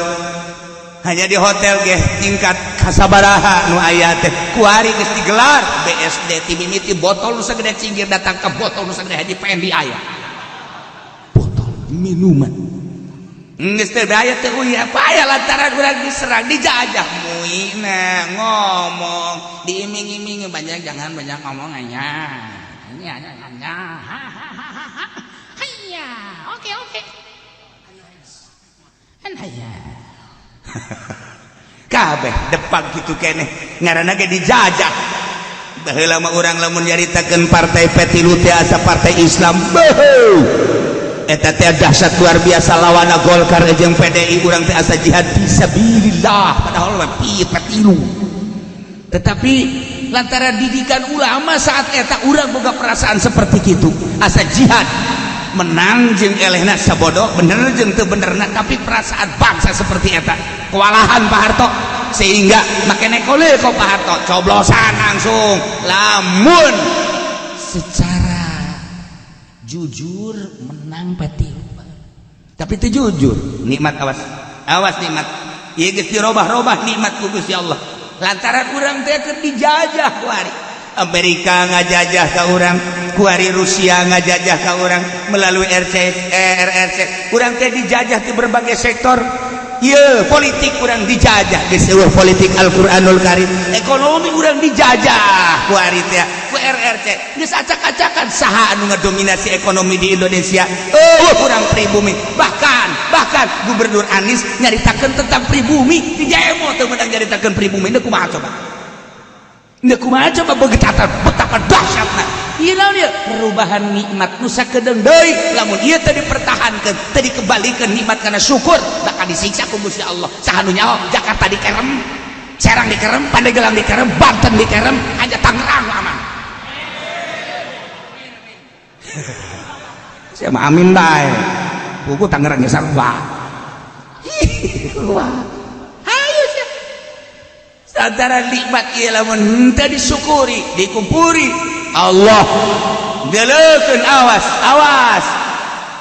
[SPEAKER 1] hanya di hotel ge tingkat kasabaraha nu aya teh, kuari geus digelar BSD. Ti mimiti botol nu sagede cinggir datang ke botol nu sagede haji pendi, aya botol minuman geus teu daya teh uya apa aya lantaran urang diserang, dijajah. Muina ngomong diiming-iming, banyak, jangan banyak ngomong aja ini hanya hanya
[SPEAKER 3] Iya, oke oke. Iya.
[SPEAKER 1] Kabeh depan gitu keneh, ngaranna ge dijajah. Baheula mah urang lamun nyaritakeun partai P3 teh asa partai Islam. Beuh, eta teh dahsyat luar biasa, lawana Golkar jeung PDI. Urang teh asa jihad fisabilillah, padahal mah P3. Tetapi lantaran didikan ulama saat eta, urang boga perasaan seperti itu, asa jihad menang jeung elehna, sabodo bener jeung teu benerna, tapi perasaan bangsa seperti eta. Kewalahan Pak Harto. Sehingga make nekole kok Pak Harto coblosan langsung. Lamun secara jujur menang pati, tapi itu jujur nikmat. Awas, awas nikmat ieu geus dirobah-robah nikmat ku Gusti Allah lantaran urang teh keur dijajah. Kuari Amerika ngajajah ka urang, kuari Rusia ngajajah ka urang melalui RC RRC. Urang teh dijajah di berbagai sektor. Ieu politik urang dijajah, geus euweuh politik Al-Qur'anul Karim. Ekonomi urang dijajah kuari teh ku RRC. Geus acak-acakan, saha anu ngadominasi ekonomi di Indonesia? Euweuh urang pribumi. Bahkan bahkan Gubernur Anies nyaritakeun tentang pribumi di demo, teu meunang nyaritakeun pribumi. Ini kumaha coba? Ini kumaha coba? Betapa betapa dahsyatna ieu. Naon ieu? Perubahan nikmat nu sakedeung deui. Lamun ieu teu dipertahankeun, teu dikembalikan nikmat karena syukur, bakal disiksa ku Gusti Allah. Saha nu nyaho? Jakarta dikerem, Serang dikerem, Pandeglang dikerem, Banten dikerem, hanya Tangerang aman. Saya mah amin bae. Buku Tangerang ge sarua. Wah, ayo sia. Sadara nikmat ieu lamun henteu disyukuri, dikumpuri Allah deleukeun. Awas, awas,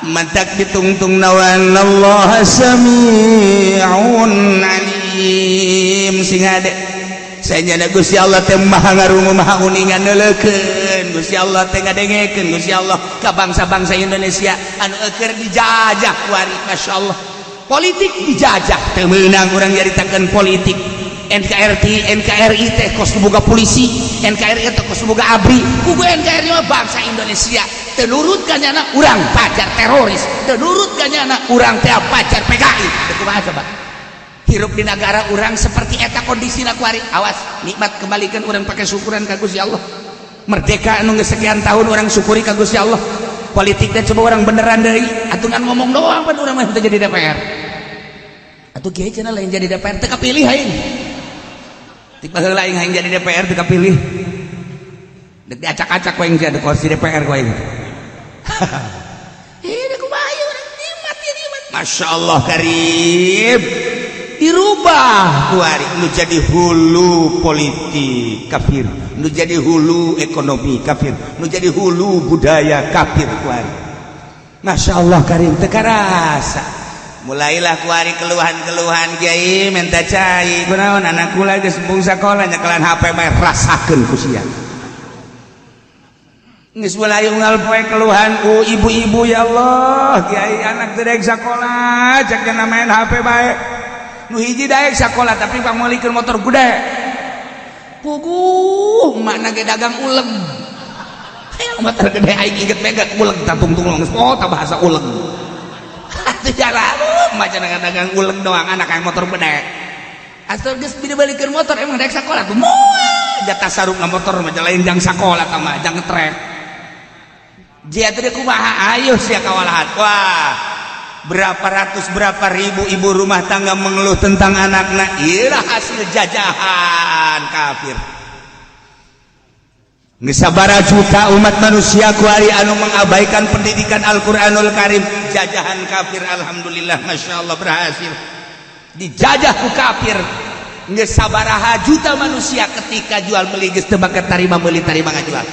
[SPEAKER 1] mantak ditungtung nawan. Allah sami'un alim. Sing ade saya Gusti Allah teh maha ngarungu, maha uningan. Neuleukeun Gusti Allah teh, ngadengekeun Gusti Allah ka bangsa-bangsa Indonesia anu eueur dijajah kuari. Masya Allah, politik dijajah, teu meunang urang nyaritakeun politik NKRI. NKRI teh kos boga polisi, NKRI teh kos boga ABRI. Kudu NKRI mah bangsa Indonesia. Teu nurut ka nyana, urang pacar teroris. Teu nurut ka nyana, urang teh pacar PKI. Teu kumaha coba hirup di negara urang seperti eta kondisina kuari? Awas, nikmat kembalikan, urang pakai syukuran ka Gusti Allah. Merdeka anu geus sekian tahun, urang syukuri ka Gusti Allah. Politiknya coba urang beneran deui atuh, ngan ngomong doang pan urang mah teu jadi DPR atuh. Kiai cenah lain jadi DPR, teu kapilih aing. Tik baheula aing hayang jadi DPR, teu kapilih. Dek diacak-acak ku aing sia kursi DPR ku aing. Ini kumaha urang nikmat ya, nikmat. Masya Allah Karim, dirubah kuari. Nu jadi hulu politik kafir, nu jadi hulu ekonomi kafir, nu jadi hulu budaya kafir kuari. Masya Allah Karim, teu karasa mulailah kuari keluhan-keluhan. Kiai, minta cai. Kunaon? Anak kula geus embung sakola, nyekelan HP bae, rasakeun ku sia. Geus mulai unggal poe keluhan ku ibu-ibu. Ya Allah Kiai, anak teu daek sakola, cek main HP bae. Nu hiji daek sakola, tapi pangmeulikeun motor gede. Puguh emakna ge dagang uleg. Hayang motor gede. Aing inget mega uleg tungtung geus, oh ta bahasa uleg atuh jalan emak cenah dagang uleg doang, anak hayang motor gede. Asal geus dibalikeun motor, emang daek sakola tuh? Moal, jatah sarungna motor mah lain jang sakola tah mah, jang ngetrek. Jia teh kumaha? Ayo sia kawalahan. Wah, berapa ratus, berapa ribu ibu rumah tangga mengeluh tentang anaknya. Iyalah hasil jajahan kafir. Sabara juta umat manusia kuari anu mengabaikan pendidikan Al-Qur'anul Karim. Jajahan kafir, alhamdulillah, Masya Allah, berhasil dijajah ku kafir. Geus sabaraha juta manusia ketika jual beli geus teu make tarima meuli, tarima ngajual.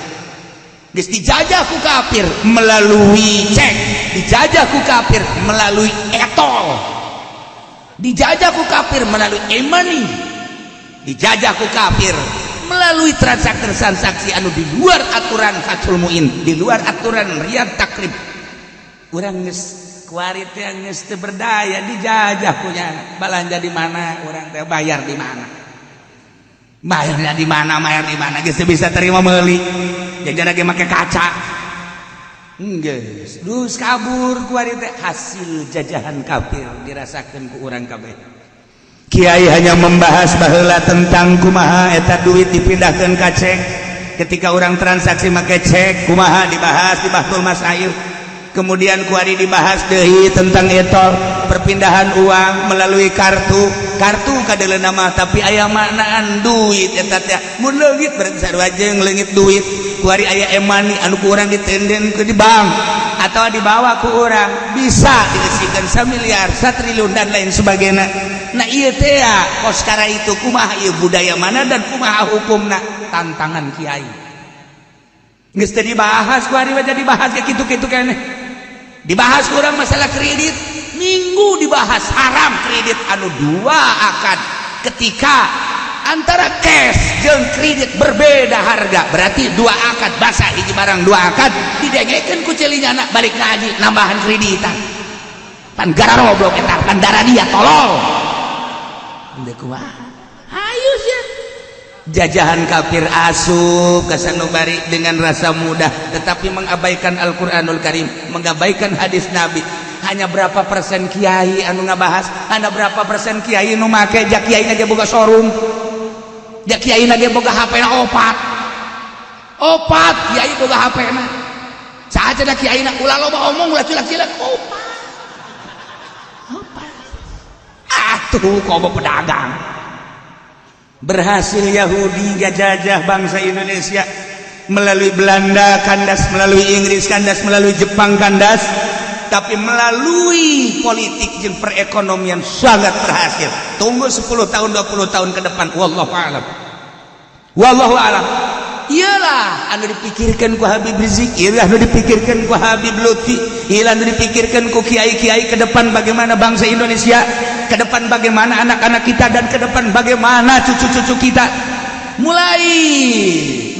[SPEAKER 1] Geus dijajah ku kafir melalui cek, dijajah ku kafir melalui e-tol, dijajah ku kafir melalui e-money, dijajah ku kafir melalui transaksi-transaksi anu di luar aturan Fathul Muin, di luar aturan Riyad Takrib. Urang geus kuari teh geus teu berdaya, dijajah punya. Balanja di mana urang teh? Bayar di mana? Bayarnya di mana? Bayar di mana? Geus teu bisa terima meuli, jajan lagi make kaca. Geus dus kabur kuari teh. Hasil jajahan kafir dirasakeun ku urang kabeh. Kiai hanya membahas baheula tentang kumaha eta duit dipindahkan ka cek. Ketika orang transaksi make cek kumaha, dibahas di Bahtsul Masail. Kemudian kuari dibahas deui tentang e-tol, perpindahan uang melalui kartu. Kartu kadeuleuna nama, tapi aya maknaan duit eta teh. Mun leungit berarti sarua jeung leungit duit. Kuari aya e-money anu ku urang ditenden ke di bank. atau dibawa ku urang bisa diisikan 1 miliar, 1 triliun, dan lain sebagainya. Nah, iya teh ya, kos sekarang itu kumaha ieu budaya mana dan kumaha hukumna? Tantangan kiai geus teu dibahas ku ari, jadi dibahas ya kitu-kitu keneh. Dibahas kurang masalah kredit, minggu dibahas haram kredit anu dua akad. Ketika antara cash jeung kredit berbeda harga, berarti dua akad, basa hiji barang dua akad. Didengekeun ku celinya anak balik ngaji nambahan kreditan, pan gararoblok eta, pan darah dia tolol. Henteu kumaha, hayu sia jajahan kafir asup ka sanubari dengan rasa mudah, tetapi mengabaikan Al-Qur'anul Karim, mengabaikan hadis Nabi. Hanya berapa persen kiai anu ngabahas, hanya berapa persen kiai nu make. Jak kiai aja boga showroom, jak kiai lagi boga HP na opat opat, kiai boga HP na saja dah. Kiai na ulah loba omong, ulah cilak-cilak, opat opat. Ah, tuh komo pedagang. Berhasil Yahudi gajajah bangsa Indonesia melalui Belanda kandas, melalui Inggris kandas, melalui Jepang kandas, tapi melalui politik dan perekonomian sangat berhasil. Tunggu 10 tahun, 20 tahun ke depan, wallahu alam, wallahu alam. Iyalah anu dipikirkan ku Habib Rizik, iyalah anu dipikirkan ku Habib Lutfi, iyalah anu dipikirkan ku kiai-kiai ke depan, bagaimana bangsa Indonesia ke depan, bagaimana anak-anak kita, dan ke depan bagaimana cucu-cucu kita. Mulai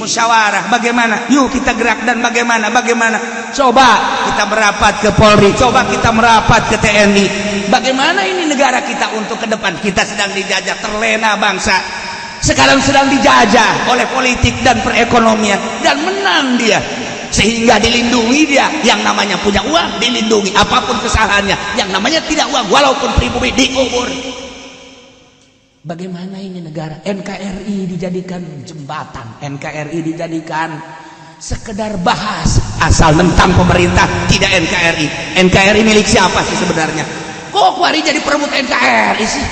[SPEAKER 1] musyawarah bagaimana, yuk kita gerak, dan bagaimana bagaimana. Coba kita merapat ke Polri, coba kita merapat ke TNI, bagaimana ini negara kita untuk ke depan. Kita sedang dijajah, terlena bangsa sekarang sedang dijajah oleh politik dan perekonomian, dan menang dia sehingga dilindungi dia. Yang namanya punya uang dilindungi apapun kesalahannya, yang namanya tidak uang walaupun pribumi dikubur. Bagaimana ini negara? NKRI dijadikan jembatan, NKRI dijadikan sekedar bahas, asal tentang pemerintah tidak NKRI. NKRI milik siapa sih sebenarnya? Kok kuari jadi perebut NKRI sih?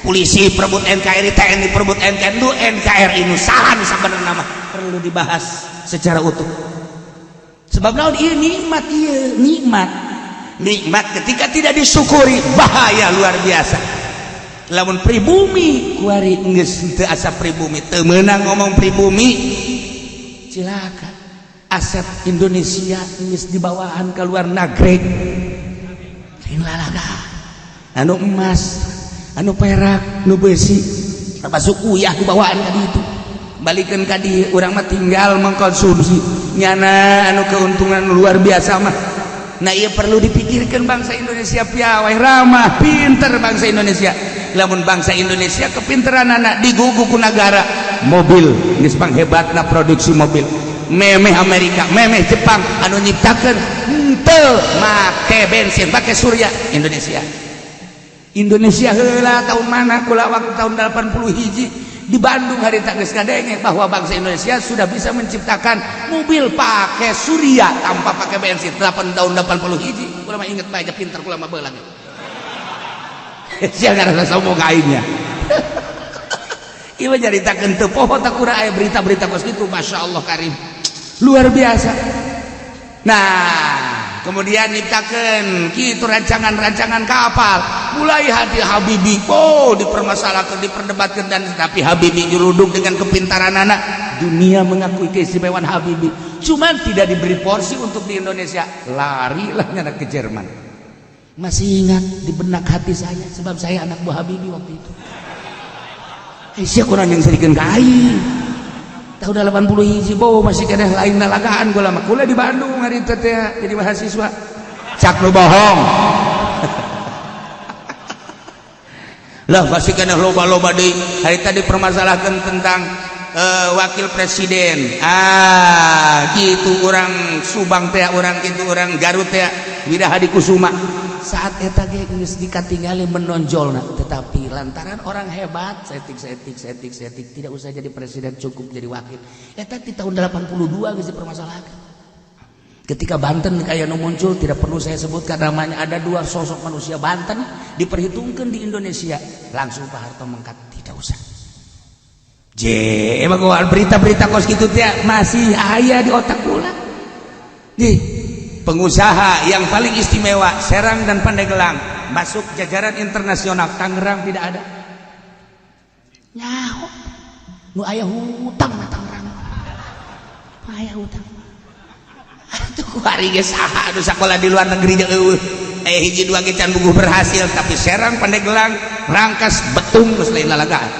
[SPEAKER 1] Polisi perebut NKRI, TNI perebut NKRI. Itu NKRI nu salah sebenarnya nama perlu dibahas secara utuh. Sebab naon? Ieu nikmat, ieu nikmat, nikmat ketika tidak disyukuri bahaya luar biasa. Lamun pribumi kuari geus teu asa pribumi, teu meunang ngomong pribumi, cilaka. Aset Indonesia geus dibawaan ke luar negeri, lain lalaga anu emas, anu perak, nu besi, termasuk uyah dibawaan tadi itu balikan ka dieu. Urang mah tinggal mengkonsumsi, nyana anu keuntungan luar biasa mah. Nah, iya perlu dipikirkan. Bangsa Indonesia piawai, ramah, pinter bangsa Indonesia. Lamun bangsa Indonesia kepinteran anak digugu ku negara mobil, geus panghebatna produksi mobil, memeh Amerika, memeh Jepang. Anu nyiptakeun henteu make bensin, make surya, Indonesia. Indonesia heula tahun mana kula waktu tahun 80 hiji di Bandung hari tak geus ngadenge bahwa bangsa Indonesia sudah bisa menciptakan mobil pakai surya tanpa pakai bensin. 8 tahun 80 hiji kula mah inget bae, pinter kula mah beulang sia ngarasa sombong aingnya. Ieu nyaritakeun teu poho tak kurang aya berita-berita kos kitu. Masya Allah karim, luar biasa. Nah, kemudian nyiptakeun kitu rancangan-rancangan kapal. Mulai hati Habibie, oh, dipermasalahkan, diperdebatkan, dan tapi Habibie nyeruduk dengan kepintaran anak. Dunia mengakui keistimewaan Habibie, cuman tidak diberi porsi untuk di Indonesia, larilah nyana ke Jerman. Masih ingat di benak hati saya sebab saya anak buah Habibie waktu itu. Eh, sia kurang yang serikeun ka aing tahun 80 hiji bo masih keneh lain lalagaan. Gua lama kuliah di Bandung hari itu teh jadi mahasiswa. Cak nu bohong lah, masih keneh loba-loba deui. Hari tadi permasalahkan tentang wakil presiden. Ah, gitu orang Subang teh, orang gitu, orang Garut teh, Wirahadi Kusuma. Saat eta ge geus dikatingali menonjol, tetapi lantaran orang hebat setik setik setik setik, tidak usah jadi presiden, cukup jadi wakil. Eta di tahun 82 geus dipermasalahkan. Ketika Banten kayak nu muncul, tidak perlu saya sebutkan namanya, ada dua sosok manusia Banten diperhitungkan di Indonesia, langsung Pak Harto mengkat, tidak usah. J, emang berita-berita kos gitu teh masih aya di otak kula. Nih, Pengusaha yang paling istimewa Serang dan Pandeglang masuk jajaran internasional, Tangerang tidak ada. Nyaho nu aya hutang na Tangerang, aya hutang atuh. Kuari ge saha anu sakola di luar negeri jeung eueuh, eh, hiji dua ge can buguh berhasil, tapi Serang, Pandeglang, Rangkas Betung geus lain lalagaan,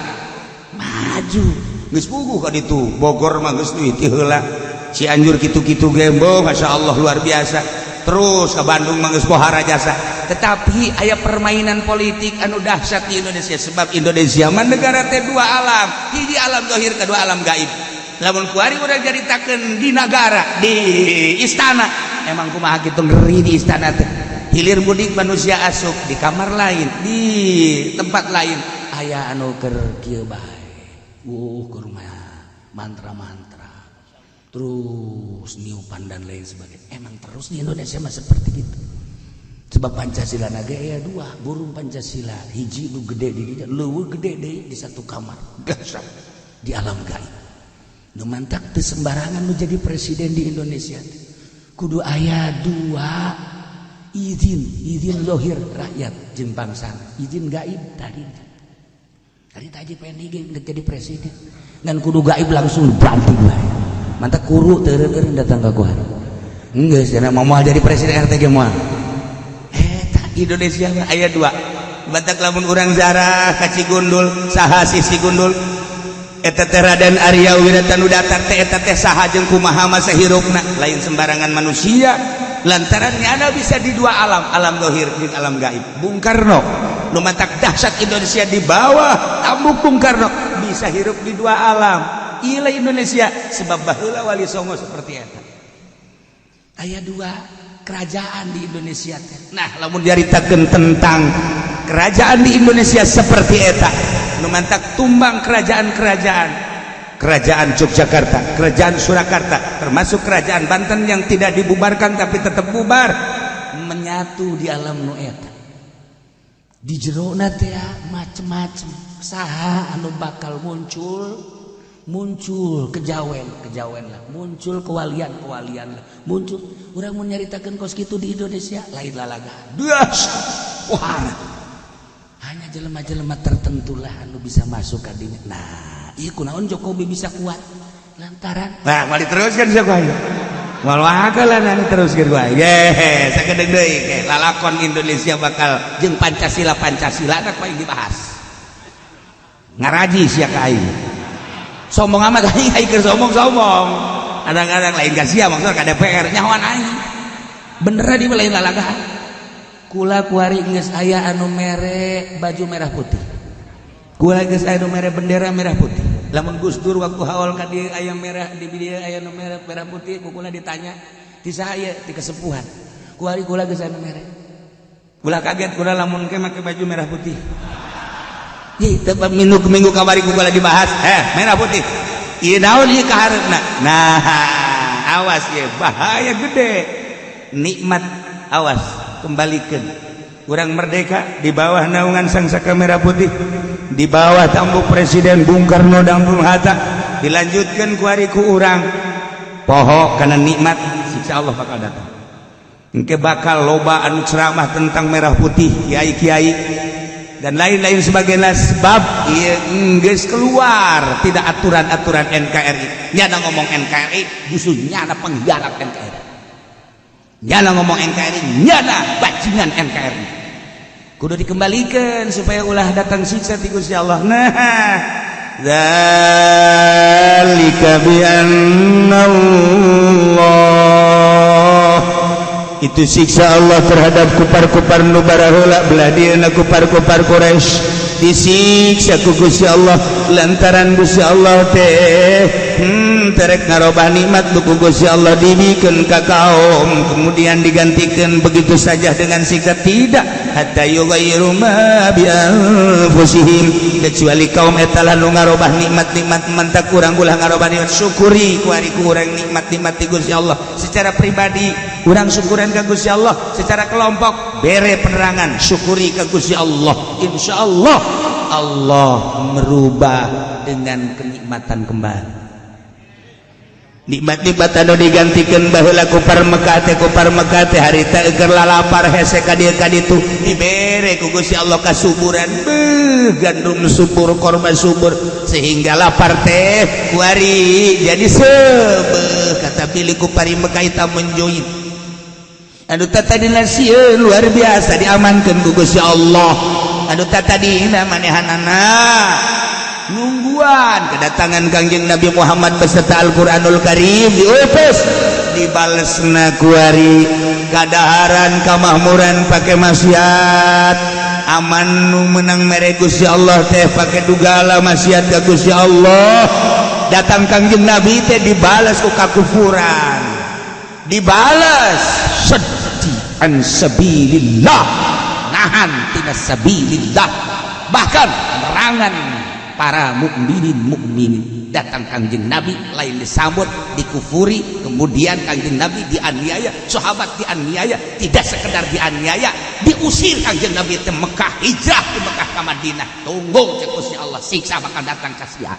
[SPEAKER 1] maju geus puguh ka ditu. Bogor mah geus duit ti heula, Cianjur kitu-kitu gembo, Masya Allah, luar biasa. Terus ke Bandung mah geus pohara jasa, tetapi aya permainan politik anu dahsyat di Indonesia, sebab Indonesia mah negara teh dua alam, hiji alam zahir, kedua alam gaib. Lamun kuari urang caritakeun di nagara, di istana, emang kumaha kitu ngeri di istana teh. Hilir mudik manusia asup di kamar lain, di tempat lain aya anu keur kieu bae, keur mantra-mantra terus, niupan dan lain sebagainya. Emang terus di Indonesia mah seperti itu, sebab Pancasila naga ya dua burung Pancasila, hiji nu gede di dinya, leuweuh gede deui di satu kamar. Dahsyat di alam gaib. Nu mantak teu sembarangan nu jadi presiden di Indonesia, kudu aya dua izin, izin lohir rakyat jeung bangsa, izin gaib. Tadi tadi tadi pengen jadi presiden dan kudu gaib langsung banting bae. Mantap kuru teureun datang ka kuari. Geus cenah, mau moal jadi presiden RT ge moal. Eta Indonesia mah aya dua. Batak lamun urang zarah ka Cigundul, saha si Cigundul? Eta teh Raden Arya Wiratanudatar teh, eta teh saha jeung kumaha masa hirupna? Lain sembarangan manusia, lantaran nyana bisa di dua alam, alam dohir jeung alam gaib. Bung Karno nu matak dahsyat Indonesia di bawah tambuk Bung Karno bisa hirup di dua alam. Ila Indonesia, sebab baheula Wali Songo seperti eta, aya dua kerajaan di Indonesia teh. Nah, lamun diaritakeun tentang kerajaan di Indonesia seperti eta, nu mantak tumbang kerajaan-kerajaan, kerajaan Yogyakarta, kerajaan Surakarta, termasuk kerajaan Banten yang tidak dibubarkan tapi tetap bubar, menyatu di alam nu eta. Di jerona teh macem-macem, saha anu bakal muncul, muncul kejawen kejawen lah, muncul kewalian kewalian lah, muncul. Urang mau nyaritakeun kos kitu di Indonesia lain lalaga, dahsyat, wah, hanya jelema-jelema tertentu lah anu bisa masuk ka dinya. Nah, ieu kunaon Jokowi bisa kuat? Lantaran nah mau diteruskan siapa ayo mal bakalan teruskeun wae ge sakedeung deui lalakon Indonesia bakal jeung Pancasila. Pancasila nak paling dibahas, ngaraji sia ka aing, sombong amat aing, aing keur sombong-sombong kadang-kadang lain ka sia, maksudna ka DPR nyahoan aing bener di lain lalagaan. Kula kuari geus aya anu mere baju merah putih, kula geus aya anu mere bendera merah putih. Lamun Gus Dur waktu haul ka dieu aya merah di dieu, aya nu merah merah putih, ku kula ditanya ti saha ieu, ti kesepuhan. Kuari kula geus aya nu mere. Ulah kaget kula lamun ke make baju merah putih. Ih, teu minggu minggu kamari ku kula dibahas, eh, merah putih. Ieu naon ieu kahareupna? Nah, awas ye, bahaya gede. Nikmat awas kembalikan. Urang merdeka di bawah naungan sang saka merah putih, di bawah tampuk Presiden Bung Karno dan Bung Hatta, dilanjutkan kuari ku urang poho karena nikmat, siksa Allah bakal datang. Engke bakal loba anu ceramah tentang merah putih, kiai-kiai dan lain-lain sebagainya, sebab ieu geus keluar tidak aturan-aturan NKRI. Nyana ngomong NKRI justru nyana pengkhianat NKRI. Nyana ngomong NKRI, nyana bajingan NKRI. Kudu dikembalikan supaya ulah datang siksa ti Gusti Allah. Nah, dzalika bi Allah, itu siksa Allah terhadap kupar-kupar nu baraheula, belah dieuna kupar-kupar Quraisy disiksa ku Gusti Allah lantaran Gusti Allah teh terek ngarobah nikmat nu ku Gusti Allah dibikeun ka kaum, kemudian digantikan begitu saja dengan siksa. Tidak hatta yughayyiru ma bi anfusihim, kecuali kaum eta lah nu ngarobah nikmat-nikmat. Mantak urang ulah ngarobah nikmat, syukuri kuari ku urang nikmat-nikmat ti Gusti Allah. Secara pribadi urang syukuran ka Gusti Allah, secara kelompok bere penerangan, syukuri ka Gusti Allah, insya Allah Allah merubah dengan kenikmatan kembali.
[SPEAKER 2] Nikmat-nikmat anu digantikan baheula kufar Mekah teh, kufar Mekah teh harita keur lalapar hese ka dieu ka ditu, dibere ku Gusti Allah kasuburan. Beuh, gandum subur, korma subur, sehingga lapar teh kuari jadi seubeuh. Kata pilih kufar Mekah eta menjoin anu tadina sieun luar biasa, diamankeun ku Gusti Allah. Anu tadina manehanana nungguan kedatangan Kangjeng Nabi Muhammad beserta Al-Qur'anul Karim diutus, dibalesna kuari kadaharan kamakmuran pakai maksiat, aman nu menang mere Gusti Allah teh pakai dugala maksiat ka Gusti Allah. Datang Kangjeng Nabi teh dibalas ku kakufuran, dibalas sedih an sabilillah, nahan tina sabilillah, bahkan merangan para mukminin mukminin. Datang Kangjeng Nabi lain disambut, dikufuri. Kemudian Kangjeng Nabi dianiaya, sahabat dianiaya. Tidak sekedar dianiaya, diusir Kangjeng Nabi ke Mekah, hijrah di Mekah ke Madinah. Tunggu, cek Gusti Allah, siksa bakal datang ka sia.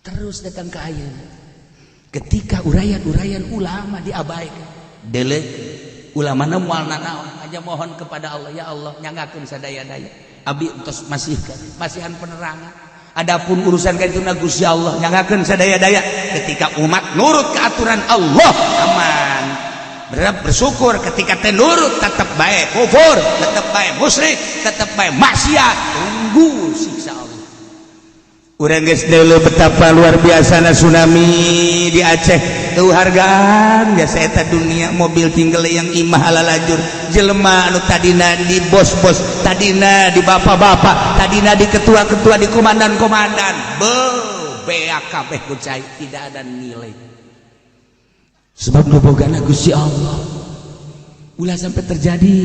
[SPEAKER 2] Terus datang ke ayeuna, ketika uraian-uraian ulama diabaikan, dele ulama moal nanaon aja. Mohon kepada Allah, ya Allah, nyanggakeun sadaya-daya abdi entos masihkan masihan penerangan. Adapun urusan ka itu Gusti Allah nyanggakeun sadaya-daya. Ketika umat nurut ke aturan Allah, aman. Bersyukur. Ketika teh nurut, tetap baik kufur, tetap baik musyrik, tetap baik maksiat, tunggu siksa Allah. Urang geus deuleu betapa luar biasa tsunami di Aceh tuh. Hargaan biasa eta dunia, mobil tinggal yang imah ala lajur. Jelema anu tadina di bos-bos, tadina di bapak-bapak, tadina di ketua-ketua, di komandan-komandan, be beak kabeh ku cai, tidak ada nilai, sebab nu bogana Gusti Allah. Ulah sampai terjadi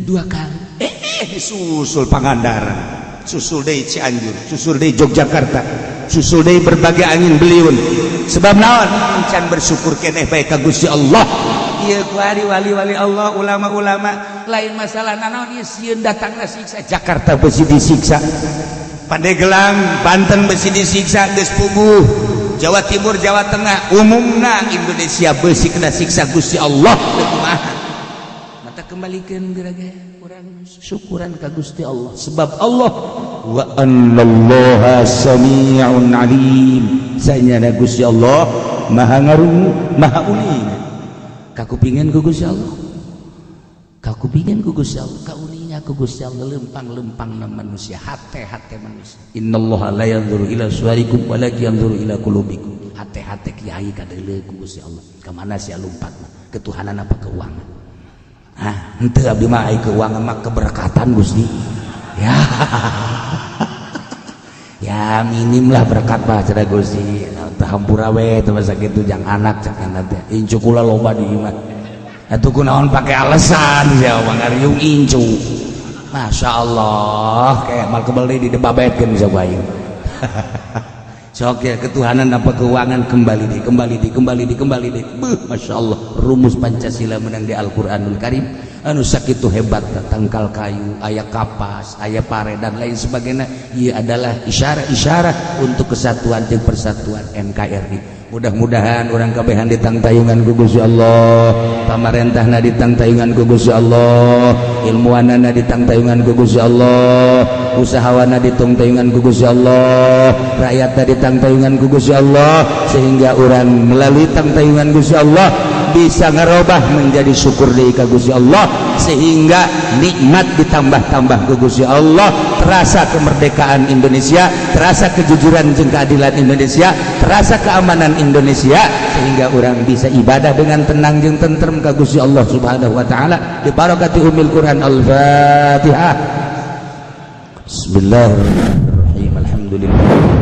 [SPEAKER 2] dua kali. Disusul Pangandaran, susul deui Cianjur, susul deui Yogyakarta, susul deui berbagai angin beliung. Sebab naon? Can bersyukur keneh bae ka Gusti Allah. Ieu kuari wali-wali Allah, ulama-ulama, lain masalah nanaon ieu, sieun datangna siksa. Jakarta besi disiksa, Pandeglang, Banten besi disiksa, geus puguh Jawa Timur, Jawa Tengah, umumna Indonesia besi kena siksa Gusti Allah. Teu kumaha mata kembalikan gerage urang syukuran ka Gusti Allah, sebab Allah wa annallaha sami'un alim. Sanyana Gusti Allah maha ngarungu, maha uning. Kakupingan ku Gusti Allah, kakupingan ku Gusti Allah, kauninga ku Gusti Allah lempang-lempang na manusia, hate-hate manusia. Innallaha la yanzuru ila suwarikum walakin yanzuru ila qulubikum. Hate-hate kiai kadeuleu ku Gusti Allah. Ka mana sia lompatna, ketuhanan apa keuangan? Ah, henteu, abdi mah ai keuangan mah keberkatan Gusti. Ya ya minim lah berkat mah cenah Gusti. Teu hampura we teu masa kitu jang anak cek teh. Incu kula loba di imah. Atuh kunaon pake alasan sia ngariung incu. Masya Allah, kayak mal kebel deui didebabetkeun bisa ku aing. Sok ya, ketuhanan apa keuangan? Kembali di, kembali di, kembali di, kembali di. Beuh, Masya Allah, rumus Pancasila menang di Al-Qur'anul Karim anu sakitu hebat. Tangkal kayu aya, kapas aya, pare dan lain sebagainya. Ia adalah isyarat-isyarat untuk kesatuan dan persatuan NKRI. Mudah-mudahan urang kabehan ditangtayungan ku Gusti Allah, pamarentahna ditangtayungan ku Gusti Allah, ilmuwanana ditangtayungan ku Gusti Allah, usahawana ditangtayungan ku Gusti Allah, rakyatna ditangtayungan ku Gusti Allah, sehingga urang melalui tangtayungan Gusti Allah bisa ngerubah menjadi syukur deui ka Gusti Allah, sehingga nikmat ditambah-tambah ku Gusti Allah. Terasa kemerdekaan Indonesia, terasa kejujuran jeung keadilan Indonesia, terasa keamanan Indonesia, sehingga orang bisa ibadah dengan tenang jeung tentrem ka Gusti Allah Subhanahu wa taala. Bi barakati umil Quran. Al-Fatihah. Bismillahirrahmanirrahim. Alhamdulillah.